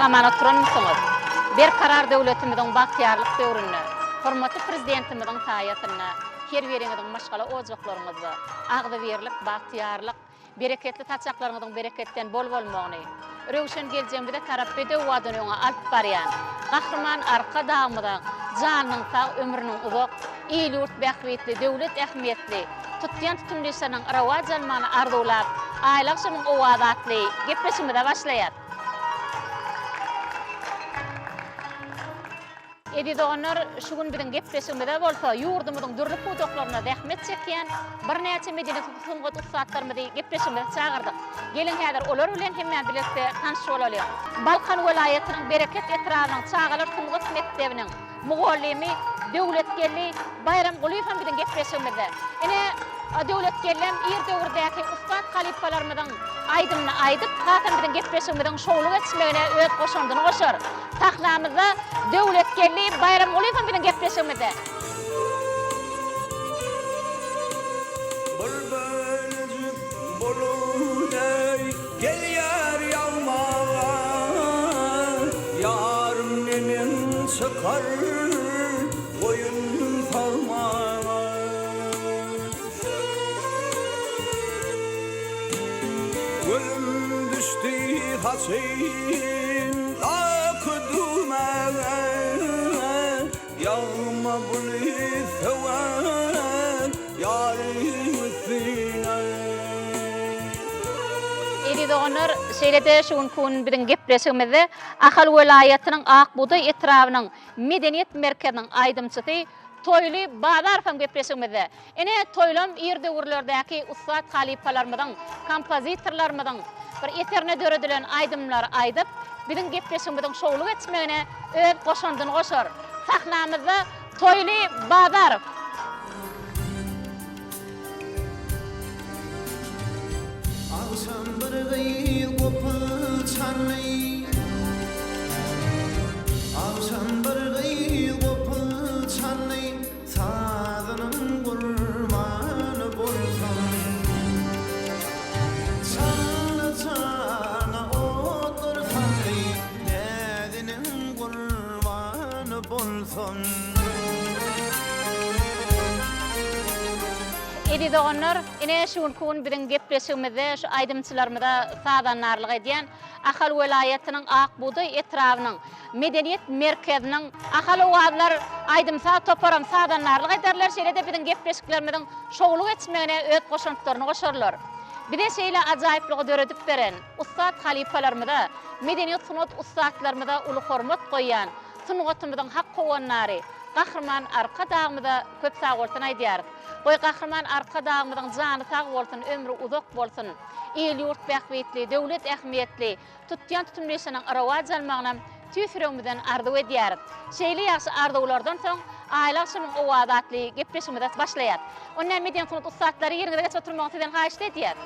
Sag-aman oturanmysyňyz? Berkarar döwletimiziň bagtyýarlyk döwründe, hormatly Prezidentimiziň saýasynda her biriňiziň maşgala ojaklaryňyzda agzybirlik, bagtyýarlyk, Bereketli saçaklaryňyzyň bereketden bol bolmagyny, röwşen geljegimize tarap bedew badyny öňe alyp barýan Gahryman Arkadagymyza janynyň sag, ömrüniň uzak, il-ýurt bähbitli, döwlet ähmiýetli tutýan tutumly işleriniň rowaç almagyny arzuwlap, Aýly agşamyň owazy atly gepleşigimize başlaýas. Eziz doganlar, şu gün biziň gepleşigimize bolsa ýurdumyzyň dürli pudaklarynda zähmet çekýän birnäçe medeni sungat ussatlarymyzy gepleşigimize çagyrdyk. Geliň häzir olar bilen hemmämiz bilelikde tanyş bolalyň. Balkan welaýatynyň Bereket etrabynyň çagalar sungat mekdebiniň mugallymy Döwletgeldi Baýramgulyýew hem biziň gepleşigimizde. Ine, Döwletgeldem ir döwürdäki ussat halypalarymyzyň aýdymyny aýdyp, hasam biziň gepleşigimiziň şowly geçmegine öz goşandyny goşar. Sahnamyzda Döwletgeldi Baýramgulyýew hem biziň gepleşigimizde. Bir bölejik bulut eý gelýär ýagmaga, Ýarym neneň çykar goýun sagmaga. Gözüm düşdi saçyndaky düwmäge, Ýagma buly söwer ýaryň üstüne. Eziz doganlar, şeýle-de şu günki gün biziň gepleşigimizde Ahal welaýatynyň Ak bugdaý etrabynyň Medeniýet merkeziniň aýdymçysy Toýly Bazarow hem gepleşigimizde. Ine, Toýlam ir döwürlerdäki ussat halypalarymyzyň, kompozitorlarymyzyň bir eserine döredilen aýdymlary aýdyp, biziň gepleşigimiziň şowly geçmegine öz goşandyny goşar. Sahnamyzda Toýly Bazarow. Agşam bir gyz gopuz çaldy. Agşam bir gyz gopuz çaldy. Sazynyň gurbany bolsam. Çala jana otlar saldy. Näziniň gurbany bolsam. Eziz doganlar, ine şu günki gün biziň gepleşigimizde şu aýdymçylarymyza sazandarlyk edýän Ahal welaýatynyň Ak bugdaý etrabynyň Medeniýet merkeziniň Ahal owazlar aýdym-saz toparam sazandarlyk ederler, şeýle-de biziň gepleşiklerimiziň şowly geçmegine öz goşantlaryny goşarlar. Bize şeýle ajaýyplygy döredip beren ussat halypalarymyza, medeniýet-sungat ussatlarymyza uly hormat goýýan sungatymyzyň hak howandary Gahryman Arkadagymyza köp sagbolsun aýdýarys. Goý, Gahryman Arkadagymyzyň jany sag bolsun, ömri uzak bolsun! Il-ýurt bähbitli, döwlet ähmiýetli tutýan tutumly işiniň rowaç almagynam tüýs ýüregimizden arzuw edýäris. Şeýle ýagşy arzuwlardan soň Aýly agşamyň owazy atly gepleşigimize başlaýas. Onda medeni-sungat ussatlary ýeriňize geçip oturmagyňyzy sizden haýyşt edýäs.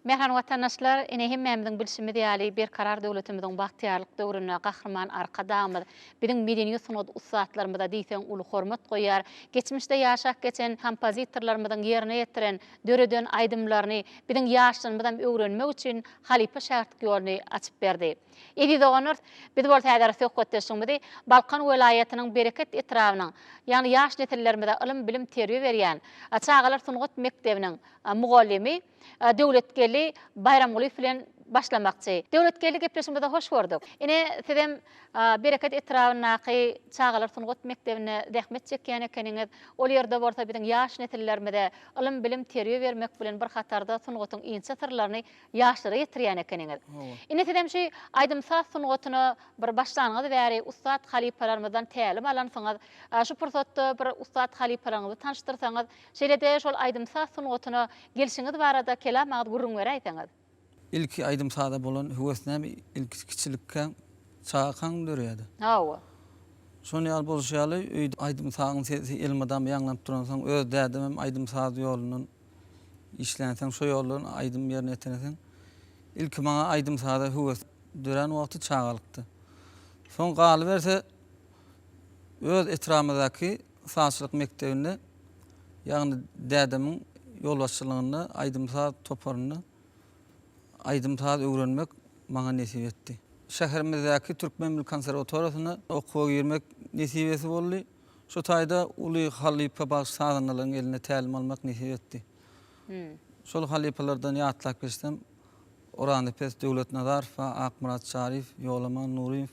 Mähriban watandaşlar, ine hemmämiziň bilşimiz ýaly, Berkarar döwletimiziň bagtyýarlyk döwründe Gahryman Arkadagymyz biziň medeniýet-sungat ussatlarymyza diýseň uly hormat goýýar. Geçmişde ýaşap geçen kompozitorlarymyzyň ýerine ýetiren, döreden aýdymlaryny biziň ýaşlarymyzam öwrenmek üçin halypa-şägirtlik ýoluny açyp berdi. Eziz doganlar, biz bolsa häzir söhbetdeşligimizi Balkan welaýatynyň Bereket etrabynyň, ýagny ýaş nesillerimize ylym-bilim, terbiýe berýän çagalar sungat mekdebiniň mugallymy Döwletgeldi Baýramgulyýew bilen başlamakçy. Döwletgeldi gepleşigimize hoş gördük. Ine sizem Bereket etrabyndaky çagalar sungat mekdebinde zähmet çekýän ekeniňiz. Ol ýerde bolsa biziň ýaş nesillerimize ylym-bilim, terbiýe bermek bilen bir hatarda sungatyň inçe syrlaryny ýaşlara ýetirýän ekeniňiz. Indi sizem şu aýdym-saz sungatyna bir başlanyňyz bäri ussat halypalarymyzdan tälim alansyňyz. Şu pursatda bir ussat halypalaryňyzy tanyşdyrsaňyz, Şeýle-de şol aýdym-saz sungatyna gelşiňiz barada kelam agyz gürrüň beräýseňiz. Ilki aýdym-saza bolan höwes näme ilki kiçilikkäň çagakaň dörýärdi. Hawa. Şon ýaly bolşy ýaly öýde aýdym-sazyň sesi elmydama ýaňlanyp duransoň öz dädemem aýdym-saz ýolundan işlänsoň şo ýoldan aýdym ýerine ýetirensoň ilki maňa aýdym-saza höwes dörän wagty çagalykdy. Soň galyberse öz etrabymyzdaky sazçylyk mekdebinde, ýagny dädemiň ýolbaşçylygynda aýdym-saz toparynda. aýdym-saz öwrenmek maňa nesip etdi. Şäherimizdäki Türkmen milli konserwatoriýasyna okuwa girmek nesibesi boldy. Şo taýda uly halypa bagşy-sazandalaryň elinde tälim almak nesip etdi. Şol halypalardan ýatlap geçsem, Oranepes Döwletnazarow, Akmyrat Çaryýew, Ýolaman Nuryýew,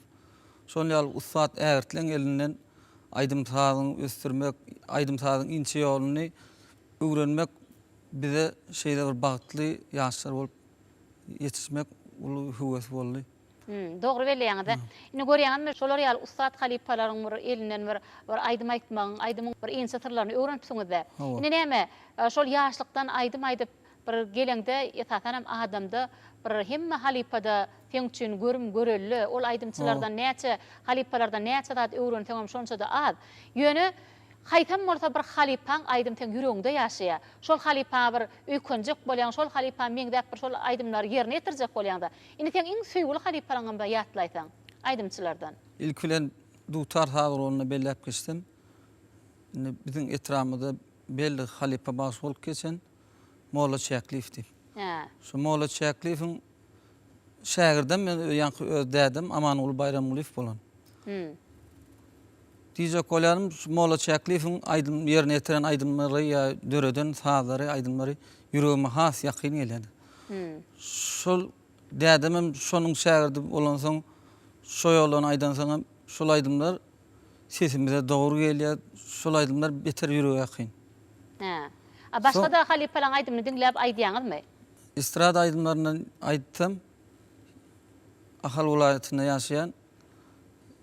şol ýaly ussat ägirtleň elinden aýdym-sazyň ösdürmek, aýdym-sazyň inçe ýoluny öwrenmek bize şeýle bir bagtly ýaşlar bolup ýetişmek uly höwes boldy. Dogry belleýäňiz. Indi görýäňizmi, şolar ýaly ussat halypalaryň bir elinden bir bir aýdym aýtmagyň, aýdymyň bir inçe syrlaryny öwrenipsiňiz-dä. Indi näme, şol ýaşlykdan aýdym aýdyp bir geleňde, esasanam adamda bir hemme halypada seň üçin görüm görelde, ol aýdymçylardan näçe, halypalardan näçe zat öwrenseňem şonça-da az. Ýöne Haýsam bolsa bir halypaň aýdymy seň ýüregiňde ýaşaýar. Şol halypaňa bir öýkenjek bolýaň, şol halypa meňzäp bir şol aýdymlary ýerine ýetirjek bolýaňda. Indi seň iň söýgüli halypalaňam bir ýatlaýsaň, aýdymçylardan. Ilki bilen dutar saz guralynda belläp geçsem, indi biziň etrabymyzda belli halypa bagşy bolup geçen Molla Çäkliýew diýip. Hä. Şu Molla Çäkliýewiň şägirdem men ýaňky öz dädem Amanguly Baýramgulyýew bolan. Hüm. Diýjek bolýanym şu Molla Çäkliýewiň aýdym ýerine ýetiren aýdymlary ýa döreden sazlary, aýdymlary ýüregime has ýakyn gelýärdi. Şol dädemem şonuň şägirdi bolansoň, şo ýoldan aýdansoňam şol aýdymlar sesimize dogry gelýär, şol aýdymlar beter ýürege ýakyn. Hä. A başga-da halypalaň aýdymyny diňläp aýdýaňyzmy? Estrada aýdymlaryndan aýtsam, Ahal welaýatynda ýaşaýan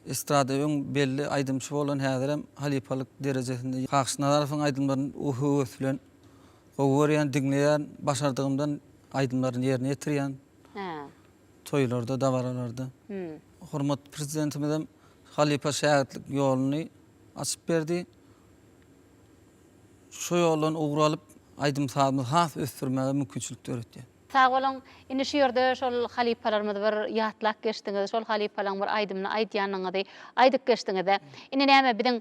Estrada öň belli aýdymçy bolan häzirem halypalyk derejesinde Kakyş Nazarowyň aýdymlaryny höwes bilen gowy görýän diňleýän başardygymdan aýdymlaryny ýerine ýetirýän toýlarda dabaralarda. Hormatly Prezidentimizem halypa şägirtlik ýoluny açyp berdi. Şo ýoldan ugur alyp aýdym-sazymyzy has ösdürmäge mümkinçilik döretýär. Sag boluň. Indi şu ýerde şol halypalarymyzy bir ýatlap geçdiňiz, şol halypalaň bir aýdymyny aýdýanyňyzy aýdyp geçdiňiz-dä. Indi näme biziň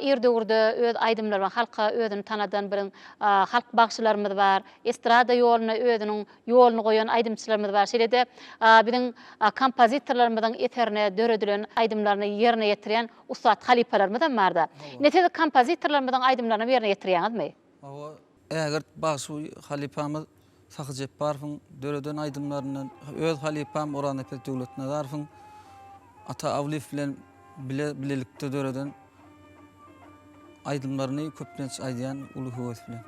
ir döwürde öz aýdymlary bilen halka özüni tanadan biziň halk bagşylarymyz bar, estrada ýoluna özüniň ýoluny goýan aýdymçylarymyz bar. Şeýle-de biziň kompozitorlarymyzyň eserine döredilen aýdymlaryny ýerine ýetirýän ussat halypalarymyzam bar-da. Indi siz kompozitorlarymyzyň aýdymlaryny hem ýerine ýetirýäňizmi? Hawa, ägirt bagşy halypamyz Sahy Jepbarowyň döreden aýdymlaryndan, öz halypam Oraznepes Döwletnazarowyň Ata Awlyýew bilen bile bilelikde döreden aýdymlaryny köplenç aýdýan uly höwes bilen.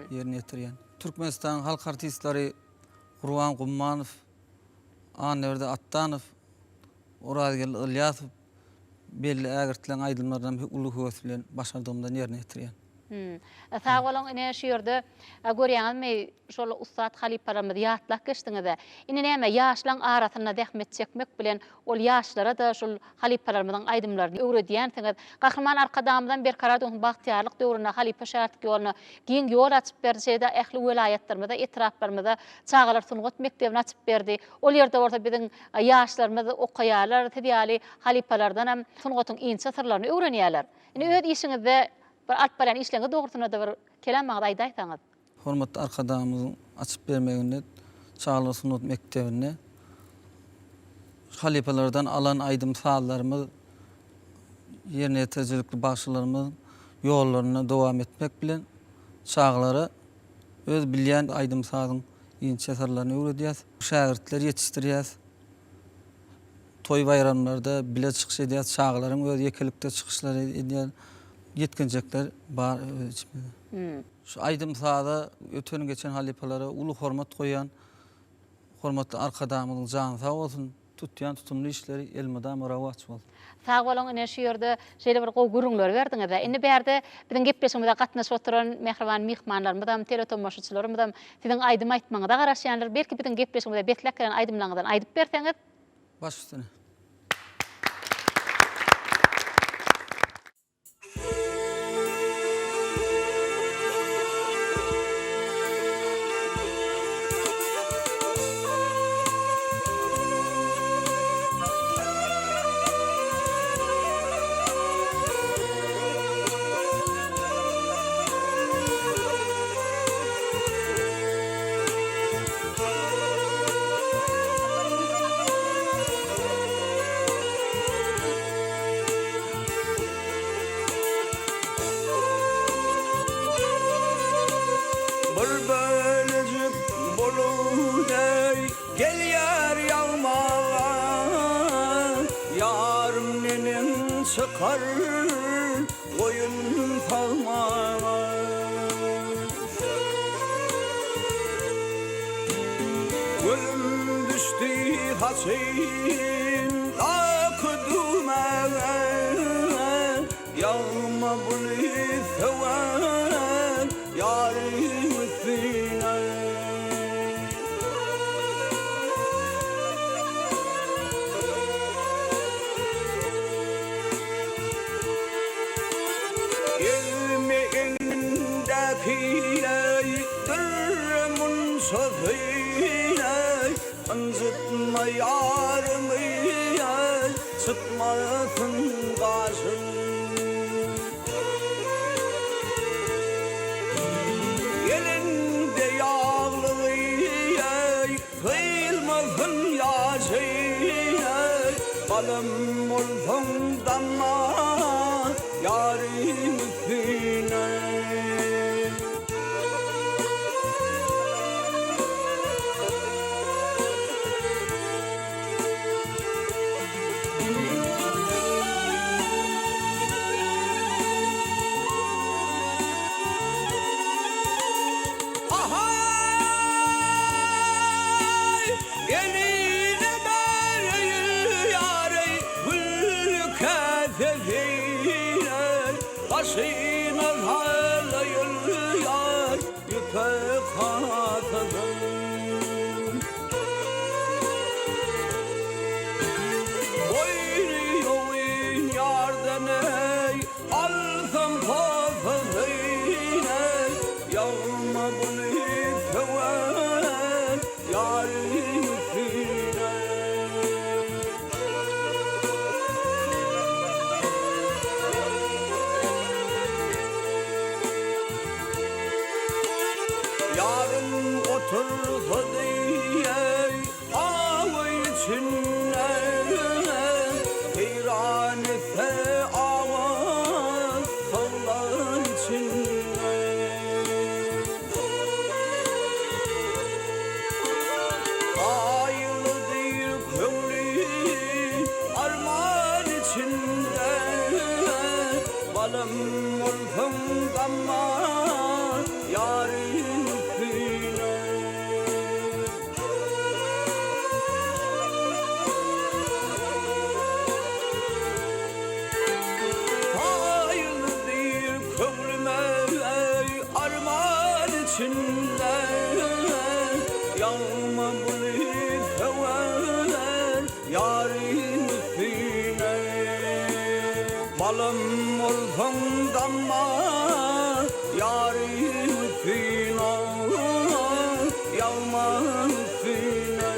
Ýerine ýetirýän. Türkmenistanyň halk artistleri Gurban Gummanow, Annaberdi Atdanow, Orazgeldi Ylýasow belli ägirtleň aýdymlaryny hem uly höwes bilen başardygymdan ýerine ýetirýän. Sag boluň, ine şu ýerde görýäňizmi, şol ussat halypalarymyzy ýatlap geçdiňiz-ä. Indi näme, ýaşlaň arasynda zähmet çekmek bilen ol ýaşlara-da şol halypalarymyzyň aýdymlaryny öwredýänsiňiz. Gahryman Arkadagymyzam Berkarar döwletiň bagtyýarlyk döwründe halypa-şägirtlik ýoluna giň ýol açyp berdi. Şeýle-de ähli welaýatlarymyzda, etraplarymyzda çagalar sungat mekdebini açyp berdi. Ol ýerde bolsa biziň ýaşlarymyz okaýarlar, siz ýaly halypalardanam sungatyň inçe syrlaryny öwrenýärler. Indi öz işiňizde bir alyp barýan işleriňiz dogrusynda-da bir kelam agyz aýdaýsaňyz. Hormatly Arkadagymyzyň açyp bermeginde çagalar sungat mekdebinde halypalardan alan aýdym-sazlarymyz, ýerine ýetirijilikli bagşylarymyz ýollaryny dowam etmek bilen çagalara öz bilýän aýdym-sazyň inçe syrlaryny öwredýäs, şägirtler ýetişdirýäs. Toý-baýramlarda bile çykyş edýäs, çagalaryň öz ýekelikde çykyşlary edýär, ýetginjekler bar öz içimizde. Şu aýdym-saza öten-geçen halypalara uly hormat goýýan hormatly Arkadagymyzyň jany sag bolsun, tutýan tutumly işleri elmydama rowaç bolsun. Sag boluň ine şu ýerde şeýle bir gowy gürrüňleri berdiňizä. Indi bärde biziň gepleşigimize gatnaşyp oturan mähriban myhmanlarymyzam, teletomaşaçylarymyzam siziň aýdym aýtmagyňyza garaşýandyr. Belki biziň gepleşigimize besläp gelen aýdymlaryňyzdan aýdyp berseňiz. Baş üstüne. Bir bölejik buludeý gelýär ýagmaga, Ýarym neneň çykar goýun sagmaga. Gözüm düşdi saçyndaky düwmäge, Ýagma buly söwer ýaryň üstüne. Elmi elindäki dürre munçasy, Ynjytma ýarymy, çytmasyn gaşyn. Elinde ýaglygy, syýylmasyn ýaşy, Balam bolsaň damma ýaryň üstüne. Ahaý, eline bereýin ýary, gül käsesini, başyna salaýyn ýar, ýüpek hasasyny. Boýny ýogyn ýardan eý, alsam posasyny, Ýagma buly söwer ýaryň üstüne. Ýarym otursa diýeý awy içinde, Seýran etse awaz taglar içinde. Gaýylydyr köňli arman içinde, Balam bolsaň gamma ýaryň üstüne. içinde Ýagma bulut söwer ýaryň üstüne Balam bolsaň damma ýaryň üstüne Ýagma üstüne.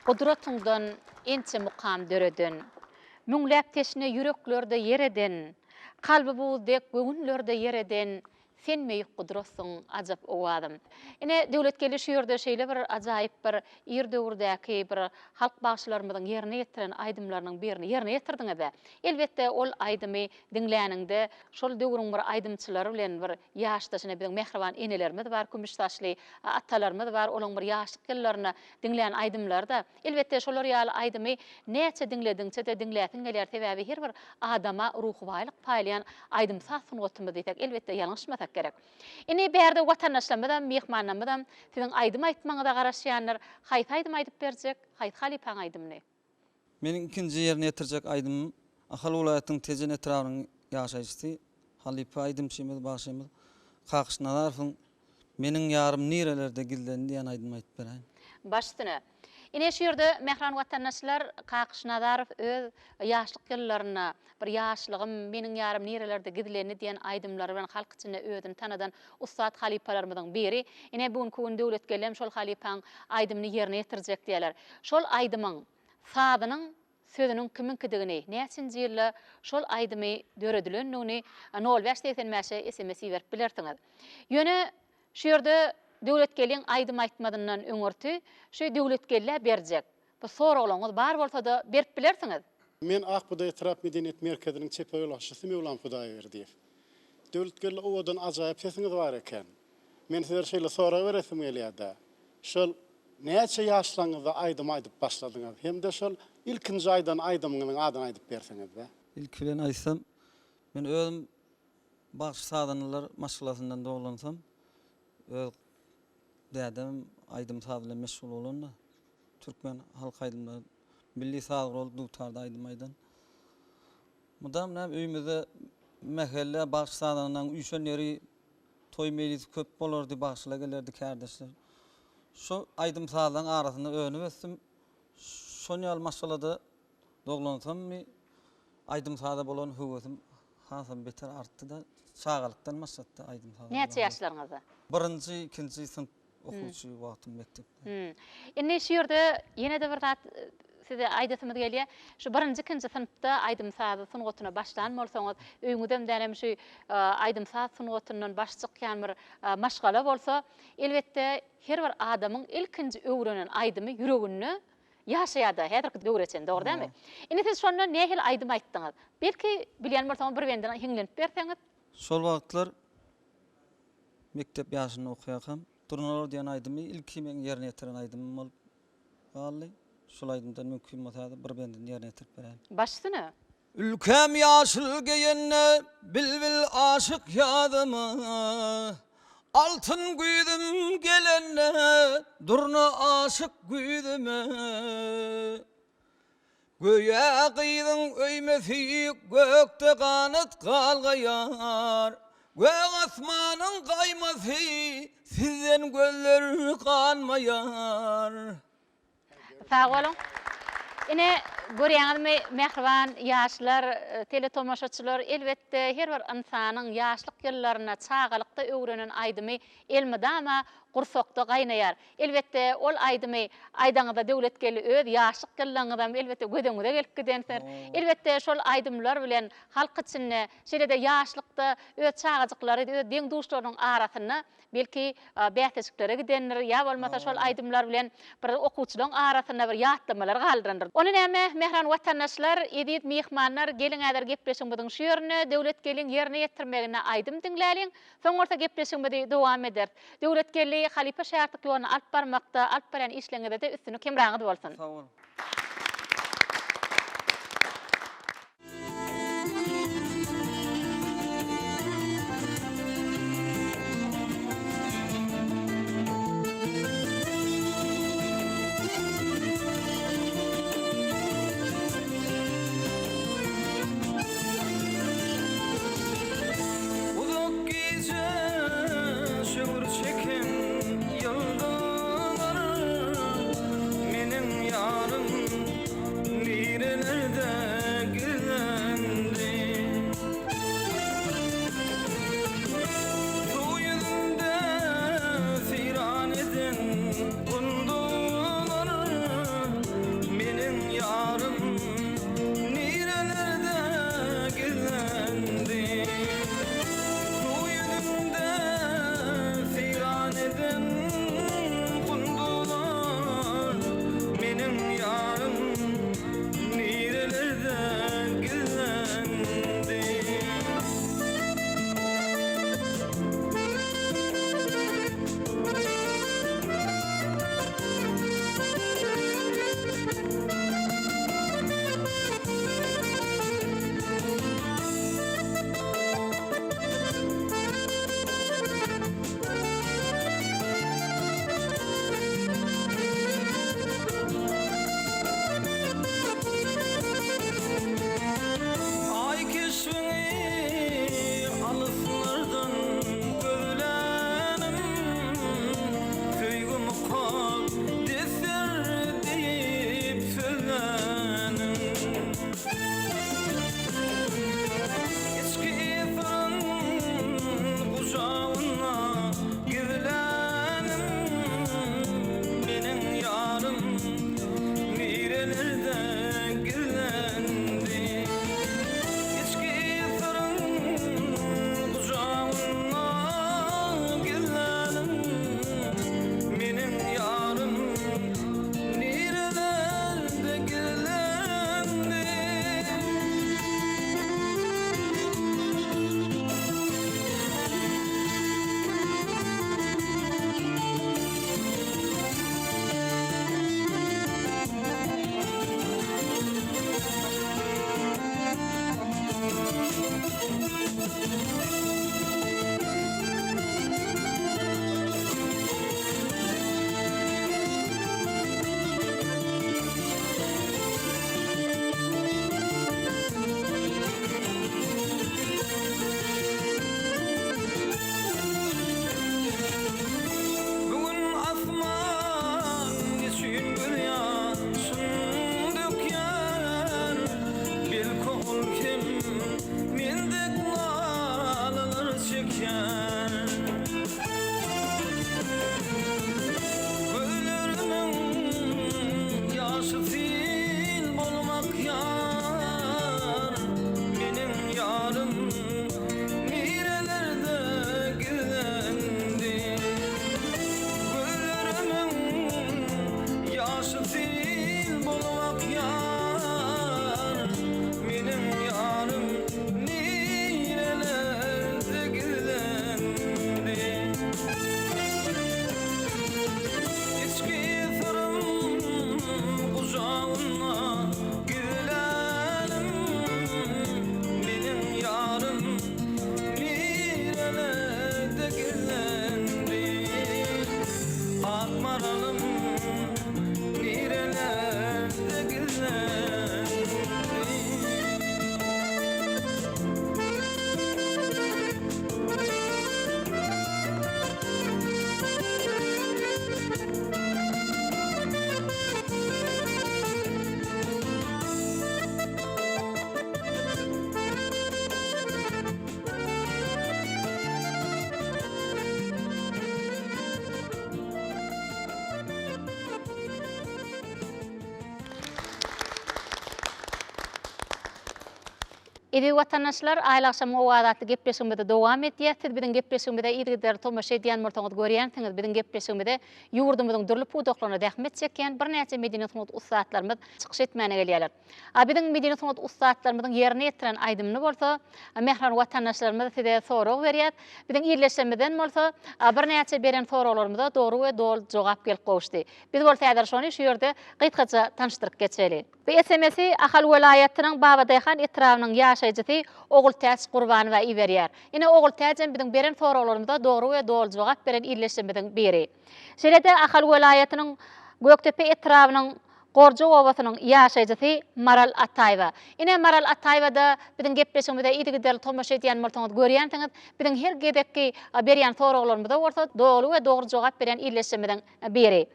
Gudratyňdan ençe mukam döreden, Müňläp teşne ýüreklerde ýer eden, Kalby buz dek göwünlerde ýer eden Sen beýik gudratsyň, ajap owazym. Ine, Döwletgeldi şu ýerde şeýle bir ajaýyp bir ir döwürdäki bir halk bagşylarymyzyň ýerine ýetiren aýdymlarynyň birini ýerine ýetirdiňiz-dä. Elbetde, ol aýdymy diňläniňde şol döwrüň bir aýdymçylary bilen bir ýaşdaş ine biziň mähriban enelerimiz bar, kümüş saçly atalarymyz bar, olaň bir ýaşlyk ýyllarynda diňlän aýdymlary-da. Elbetde, şolar ýaly aýdymy näçe diňlediňçe-de diňläsiň gelýär, sebäbi her bir adama ruhy baýlyk paýlaýan aýdym-saz sungatymyz diýsek, elbetde, ýalňyşmasak gerek. Indi bärde watandaşlarymyzam, myhmanlarymyzam siziň aýdym aýtmagyňyza garaşýandyr. Haýsy aýdymy aýdyp berjek? Haýsy halypaň aýdymyny? Meniň ikinji ýerine ýetirjek aýdymym Ahal welaýatynyň Tejen etrabynyň ýaşaýjysy, halypa aýdymçymyz, bagşymyz Kakyş Nazarowyň Meniň ýarym nirelerde gizlendi diýen aýdymy aýdyp beräýin. Baş üstüne. Ine şu ýerde mähriban watandaşlar Kakyş Nazarow öz ýaşlyk ýyllarynda Bir ýaşlygym, Meniň ýarym nirelerde gizlendi diýen aýdymlary bilen halk içinde özüni tanadan ussat halypalarymyzyň biri. Ine bu günki gün Döwletgeldem şol halypaň aýdymyny ýerine ýetirjek diýýärler. Şol aýdymyň sazynyň sözüniň kimiňkidigini, näçinji ýylda şol aýdymy döredilendigini nol bäş 85-e sms iberip bilersiňiz. Ýöne şu ýerde Döwletgeldiň aýdym aýtmazyndan öňürti şu Döwletgeldä berjek bu soraglaryňyz bar bolsa-da berip bilersiňiz. Men Ak bugdaý etrap medeniýet merkeziniň çeper ýolbaşçysy Möwlam Hudaýberdiýew. Döwletgeldi owadan ajaýyp sesiňiz bar eken. Men size şeýle sorag beresim gelýärde. Şol näçe ýaşlaryňyzda aýdym aýdyp başladyňyz hem-de şol ilkinji aýdan aýdymyňyzyň adyny aýdyp berseňizde. Ilki bilen aýtsam, men özüm bagşy-sazandalar maşgalasyndan doglansam, öz dädem aýdym-saz bilen meşgul bolanda, türkmen halk aýdymlary, milli saz guraly dutarda aýdym aýdan. Mydam näme öýümizde mähelle bagşy-sazandalaryň üýşen ýeri Toý meýlisi köp bolardy, bagşylar gelerdi, kärdeşler. Şo aýdym-sazlaryň arasynda önüp ösdüm. Şon ýaly maşgalada doglansammy, aýdym-saza bolan höwesim hasam beter artdy-da, çagalykdan başlady-da aýdym-saza bolan Näçe ýaşlaryňyzda? Birinji, ikinji synp okuwçy wagtym mekdepde. Indi şu ýerde ýene-de bir zat size aýdasymyz gelýär. Şu birinji, ikinji synpda aýdym-saz sungatyna başlan bolsaňyz, öýüňizem dänem şu aýdym-saz sungatyndan baş çykýan bir maşgala bolsa, elbetde, her bir adamyň ilkinji öwrenen aýdymy ýüreginde ýaşaýar-da, häzirki döwre çenli, dogry dälmi? Indi siz şonda nähili aýdym aýtdyňyz? Belki, bilýän bolsaňyz bir bendini hiňlenip berseňiz? Şol wagtlar Mekdep ýaşynda okaýarkam Durnalar diýen aýdymy ilki meň ýerine ýetiren aýdymym bolup galdy. Şol aýdymdan mümkin bolsa häzir bir bendini ýerine ýetirip beräýin. Baş üstüne. Ülkäm ýaşyl geýende bilbil aşyk ýadyma, Altyn güýzüm gelende durna aşyk güýzüme. Göýä gyzyň öýmesi gökde ganat galgaýar, Gök asmanyň gaýmasy sizden gözler ganmaýar. Sag boluň. Ine, görýäňizmi, mähriban ýaşlar, teletomaşaçylar, elbetde, her bir ynsanyň ýaşlyk ýyllarynda, çagalykda öwrenen aýdymy elmydama gursakda gaýnaýar. Elbetde, ol aýdymy aýdaňyzda Döwletgeldi öz ýaşlyk ýyllaryňyzam elbetde göz öňüňize gelip gidendir. Elbetde, şol aýdymlar bilen halk içinde, şeýle-de ýaşlykda öz çagajyklary, öz deň-duşlarynyň arasynda belki bäsleşiklere gidendir, ýa bolmasa şol aýdymlar bilen bir okuwçylaryň arasynda bir ýatlamalar galdyrandyr. Ony näme, mähriban watandaşlar, eziz myhmanlar, geliň häzir gepleşigimiziň şu ýerinde Döwletgeldiň ýerine ýetirmeginde aýdym diňläliň, soň bolsa gepleşigimizi dowam ederis. Döwletgeldi halypa şägirtlik ýoluny alyp barmakda alyp barýan işleriňizde-de üstünlik hemraňyz bolsun! Sag boluň. Uzak gije şöwür çeken ýyldyzlar meniň ýarym. Eziz watandaşlar, Aýly agşamyň owazy atly gepleşigimizi dowam edýäs. Siz biziň gepleşigimize yzygiderli tomaşa edýän bolsaňyz görýänsiňiz, biziň gepleşigimize ýurdumyzyň dürli pudaklarynda zähmet çekýän birnäçe medeni-sungat ussatlarymyz çykyş etmäne gelýärler. A biziň medeni-sungat ussatlarymyzyň ýerine ýetiren aýdymyny bolsa, mähriban watandaşlarymyz size sorag berýäs. Biziň ildeşlerimizden bolsa, birnäçe beren soraglarymyza dogry we doly jogap gelip gowuşdy. Biz bolsa häzir şony şu ýerde gysgaça tanyşdyryp geçeli. Bu SMS-i Ahal welaýatynyň Babadaýhan etrabynyň ýaşaýjysy Ogultäç Gurbanowa iberýär. Ine, Ogultäjem biziň beren soraglarymyza dogry we doly jogap beren ildeşlerimiziň biri. Şeýle-de Ahal welaýatynyň Gökdepe etrabynyň Gorja obasynyň ýaşaýjysy Maral Ataýewa. Ine, Maral Ataýewa-da biziň gepleşigimize yzygiderli tomaşa edýän bolsaňyz görýänsiňiz, biziň her gezekki berýän soraglarymyza bolsa doly we dogry jogap berýän ildeşlerimiziň biri.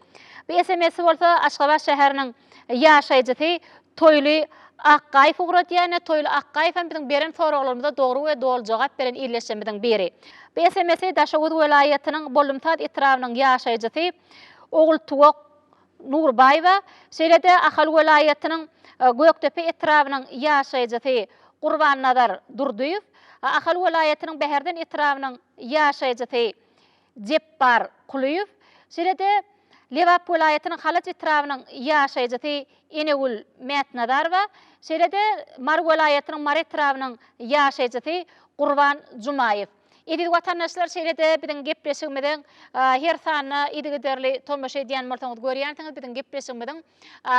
Bu SMS-i bolsa Aşgabat şäheriniň ýaşaýjysy Toýly Akgaýew ugradýar. Ine, Toýly Akgaýew hem biziň beren soraglarymyza dogry we doly jogap beren ildeşlerimiziň biri. Bu SMS-i Daşoguz welaýatynyň Bollumsaz etrabynyň ýaşaýjysy Ogultuwak Nurbaýewa, şeýle-de Ahal welaýatynyň Gökdepe etrabynyň ýaşaýjysy Gurbannazar Durdyýew, Ahal welaýatynyň Bäherden etrabynyň ýaşaýjysy Jepbar Kulyýew, şeýle-de Lebap welaýatynyň Halaç etrabynyň ýaşaýjysy Enegül Mätnazarowa, şeýle-de Mary welaýatynyň Mary etrabynyň ýaşaýjysy Gurban Jumaýew. Eziz watandaşlar, şeýle-de biziň gepleşigimiziň her sanyna yzygiderli tomaşa edýän bolsaňyz görýänsiňiz, biziň gepleşigimiziň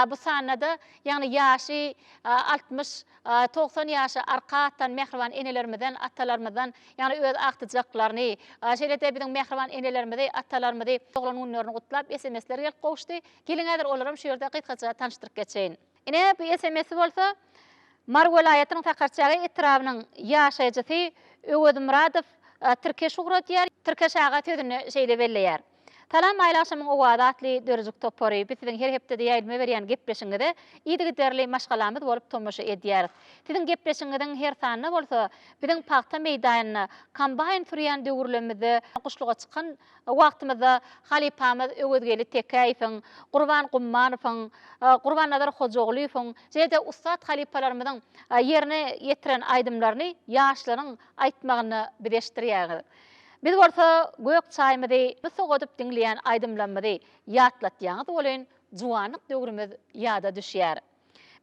bu sanyna-da, ýagny ýaşy 60, 90 ýaşy arka atan mähriban enelerimizden, atalarymyzdan, ýagny öz agtyjaklaryny, şeýle-de biziň mähriban enelerimizi, atalarymyzy doglan günlerini gutlap SMS-ler gelip gowuşdy. Geliň häzir olaram şu ýerde gysgaça tanyşdyryp geçeýin. Ine, bu SMS-i bolsa Mary welaýatynyň Sakarçäge etrabynyň ýaşaýjysy Öwezmyradow Tirkeş ugradýar. Tirkeş aga sözünde şeýle belleýär. Salam Aýly agşamyň owazy atly döredijilik topary. Biz siziň her hepdede ýaýlyma berýän gepleşigiňize yzygiderli maşgalamyz bolup tomaşa edýäris. Siziň gepleşigiňiziň her sanyna bolsa biziň pagta meýdanynda kombaýn sürýän döwürlemizde guşluga çykan wagtymyzda halypamyz Öwezgeldi Tekäýewiň, Gurban Gummanowyň, Gurbannazar Hojagulyýewiň, şeýle-de ussat halypalarymyzyň ýerine ýetiren aýdymlaryny ýaşlaryň aýtmagynda biz eşitdirýäris. Biz bolsa gök çaýymyzy sowadyp diňleýän aýdymlarymyzy ýatlatýaňyz welin, juwanlyk döwrümiz ýada düşýär.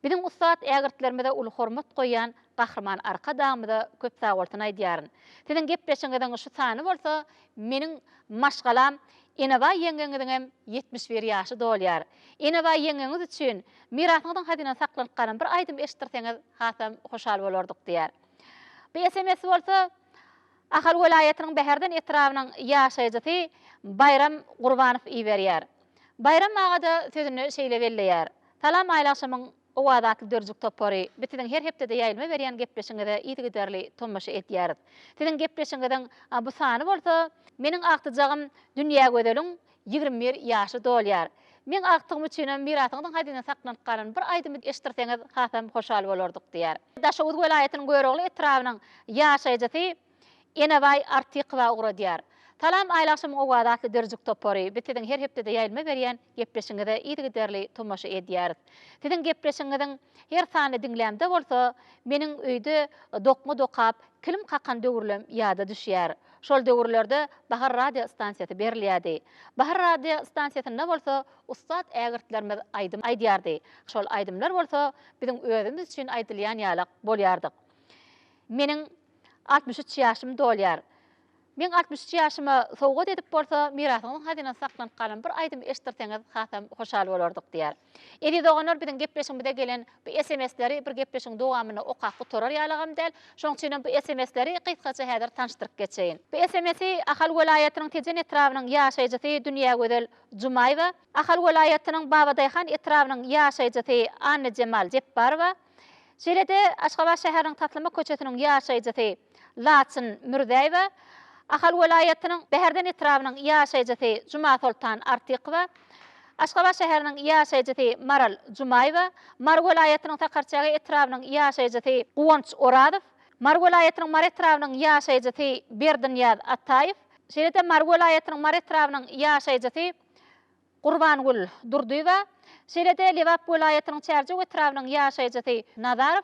Biziň ussat ägirtlerimize uly hormat goýýan Gahryman Arkadagymyza köp sagbolsun aýdýaryn. Siziň gepleşigiňiziň şu sany bolsa meniň maşgalam Enebaý ýeňňeňiziňem 71 ýaşy dolýar. Enebaý ýeňňeňiz üçin mirasyňyzyň hazynasy saklanyp galan bir aýdym eşitdirseňiz hasam hoşal bolardyk diýýär. Bu sms bolsa Ahal welaýatynyň Bäherden etrabynyň ýaşaýjysy Baýram Gurbanow iberýär. Baýram aga-da sözünde şeýle belleýär, Salam Aýly agşamyň Owaz atly dörjük topary, biz siziň her hepdede ýaýlyma berýän gepleşigiňize yzygiderli tomaşa edýäris. Siziň gepleşigiňiziň bu sany bolsa, meniň agtyjagym Dünýägözeliň 21 ýaşy dolýar. Meň agtygym üçinem mirasyňyzyň hazynasy saklanyp galan bir aýdymy eşitdirseňiz hasam hoşal bolardyk diýýär. Daşoguz welaýatynyň Görogly etrabynyň ýaşaýjysy Enebaý Artykowa ugradýar. Salam Aýly agşamyň owazy atly dörjük topary, biz siziň her hepdede ýaýlyma berýän gepleşigiňize yzygiderli tomaşa edýäris. Siziň gepleşigiňiziň her sanyny diňlämde bolsa, meniň öýde dokma dokap, kilim kakan döwürlem ýada düşýär. Şol döwürlerde Bahar radio stansiýasy berilýärdi. Bahar radio stansiýasynda bolsa ussat ägirtlerimiz aýdym aýdýardy. Şol aýdymlar bolsa biziň özümiz üçin aýdylýan ýalak bolýardyk. Meniň 63 ýaşym dolýar. Meň 63 ýaşyma sowgat edip bolsa mirasyňyzyň hazynasy saklanyp galan bir aýdymy eşitdirseňiz hasam hoşal bolardyk diýýär. Eziz doganlar biziň gepleşigimize gelen bu SMS-leri bir gepleşigiň dowamynda okap gutarar ýalagam däl. Şoň üçinem bu SMS-leri gysgaça häzir tanyşdyryp geçeýin. Bu SMS-i Ahal welaýatynyň Tejen etrabynyň ýaşaýjysy Dünýägözel Jumaýewa, Ahal welaýatynyň Babadaýhan etrabynyň ýaşaýjysy Annajemal Jepbarowa, Şeýle-de, Aşgabat şäheriniň Taslama köçesiniň ýaşaýjysy Laçyn Mürzäýewa, Ahal welaýatynyň Bäherden etrabynyň ýaşaýjysy Jumasoltan Artykowa, Aşgabat şäheriniň ýaşaýjysy Maral Jumaýewa, Mary welaýatynyň Sakarçäge etrabynyň ýaşaýjysy Guwanç Orazow, Mary welaýatynyň Mary etrabynyň ýaşaýjysy Berdinyýaz Ataýew, şeýle-de Mary welaýatynyň Mary etrabynyň ýaşaýjysy Gurbangül Durdyýewa, şeýle-de Lebap welaýatynyň Çärjew etrabynyň ýaşaýjysy Nazarow.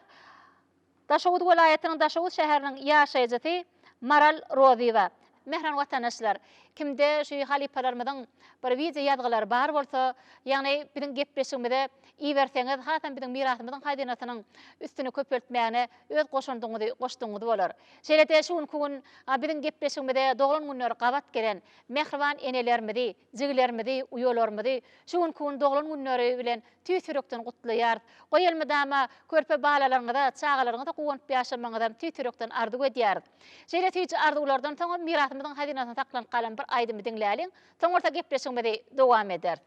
Daşoguz welaýatynyň Daşoguz şäheriniň ýaşaýjysy Maral Rozyýewa. Mähriban watandaşlar, kimde şu halypalarymyzyň bir wideo ýazgylary bar bolsa, ýagny biziň gepleşigimize iberseňiz, hasam biziň mirasymyzyň hazynasynyň üstüni köpeltmägine öz goşandyňyzy goşdugyňyz bolar. Şeýle-de şu günki gün biziň gepleşigimize doglan günleri gabat gelen mähriban enelerimizi, jigilerimizi, uýalarymyzy şu günki gün doglan günleri bilen tüýs ýürekden gutlaýarys. Goý elmydama körpe balalaryňyza, çagalaryňyza guwanyp ýaşamagyňyzam tüýs ýürekden arzuw edýäris. Şeýle süýji arzuwlardan soňam mirasymyzyň hazynasynda saklanyp galan bir aýdymy diňläliň, soň bolsa gepleşigimizi dowam ederis.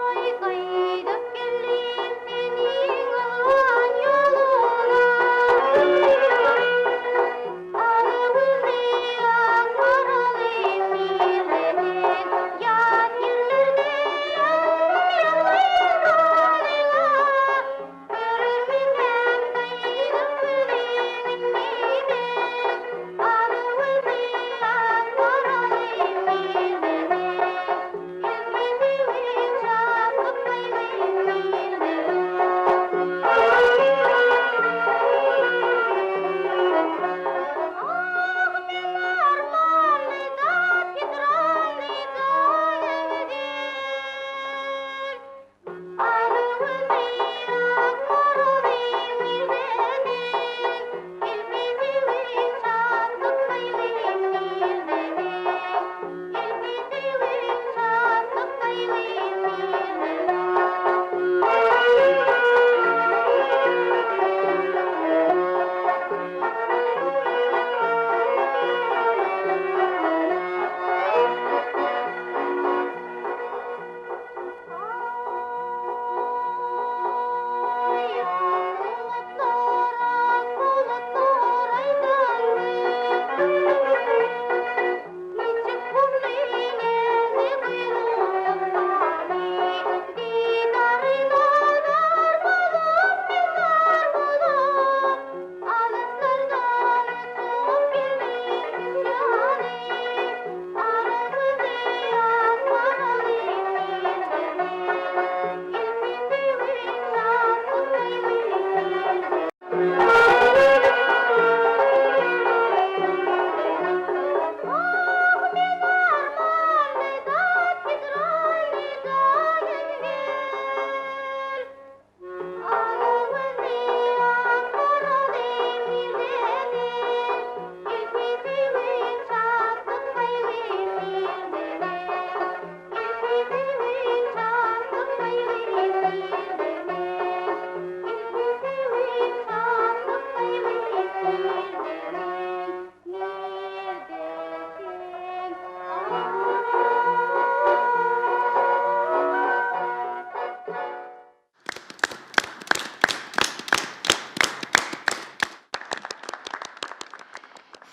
Aý gaýdyp geldim seniň alwan ýoluňa. Alagülli ak maralym nirdesin? Ýat ýerlerde ýatdym ýalňyz halyňa. Görermikäm gaýdyp gözüň indi men? Alagülli ak maralym nirdesin?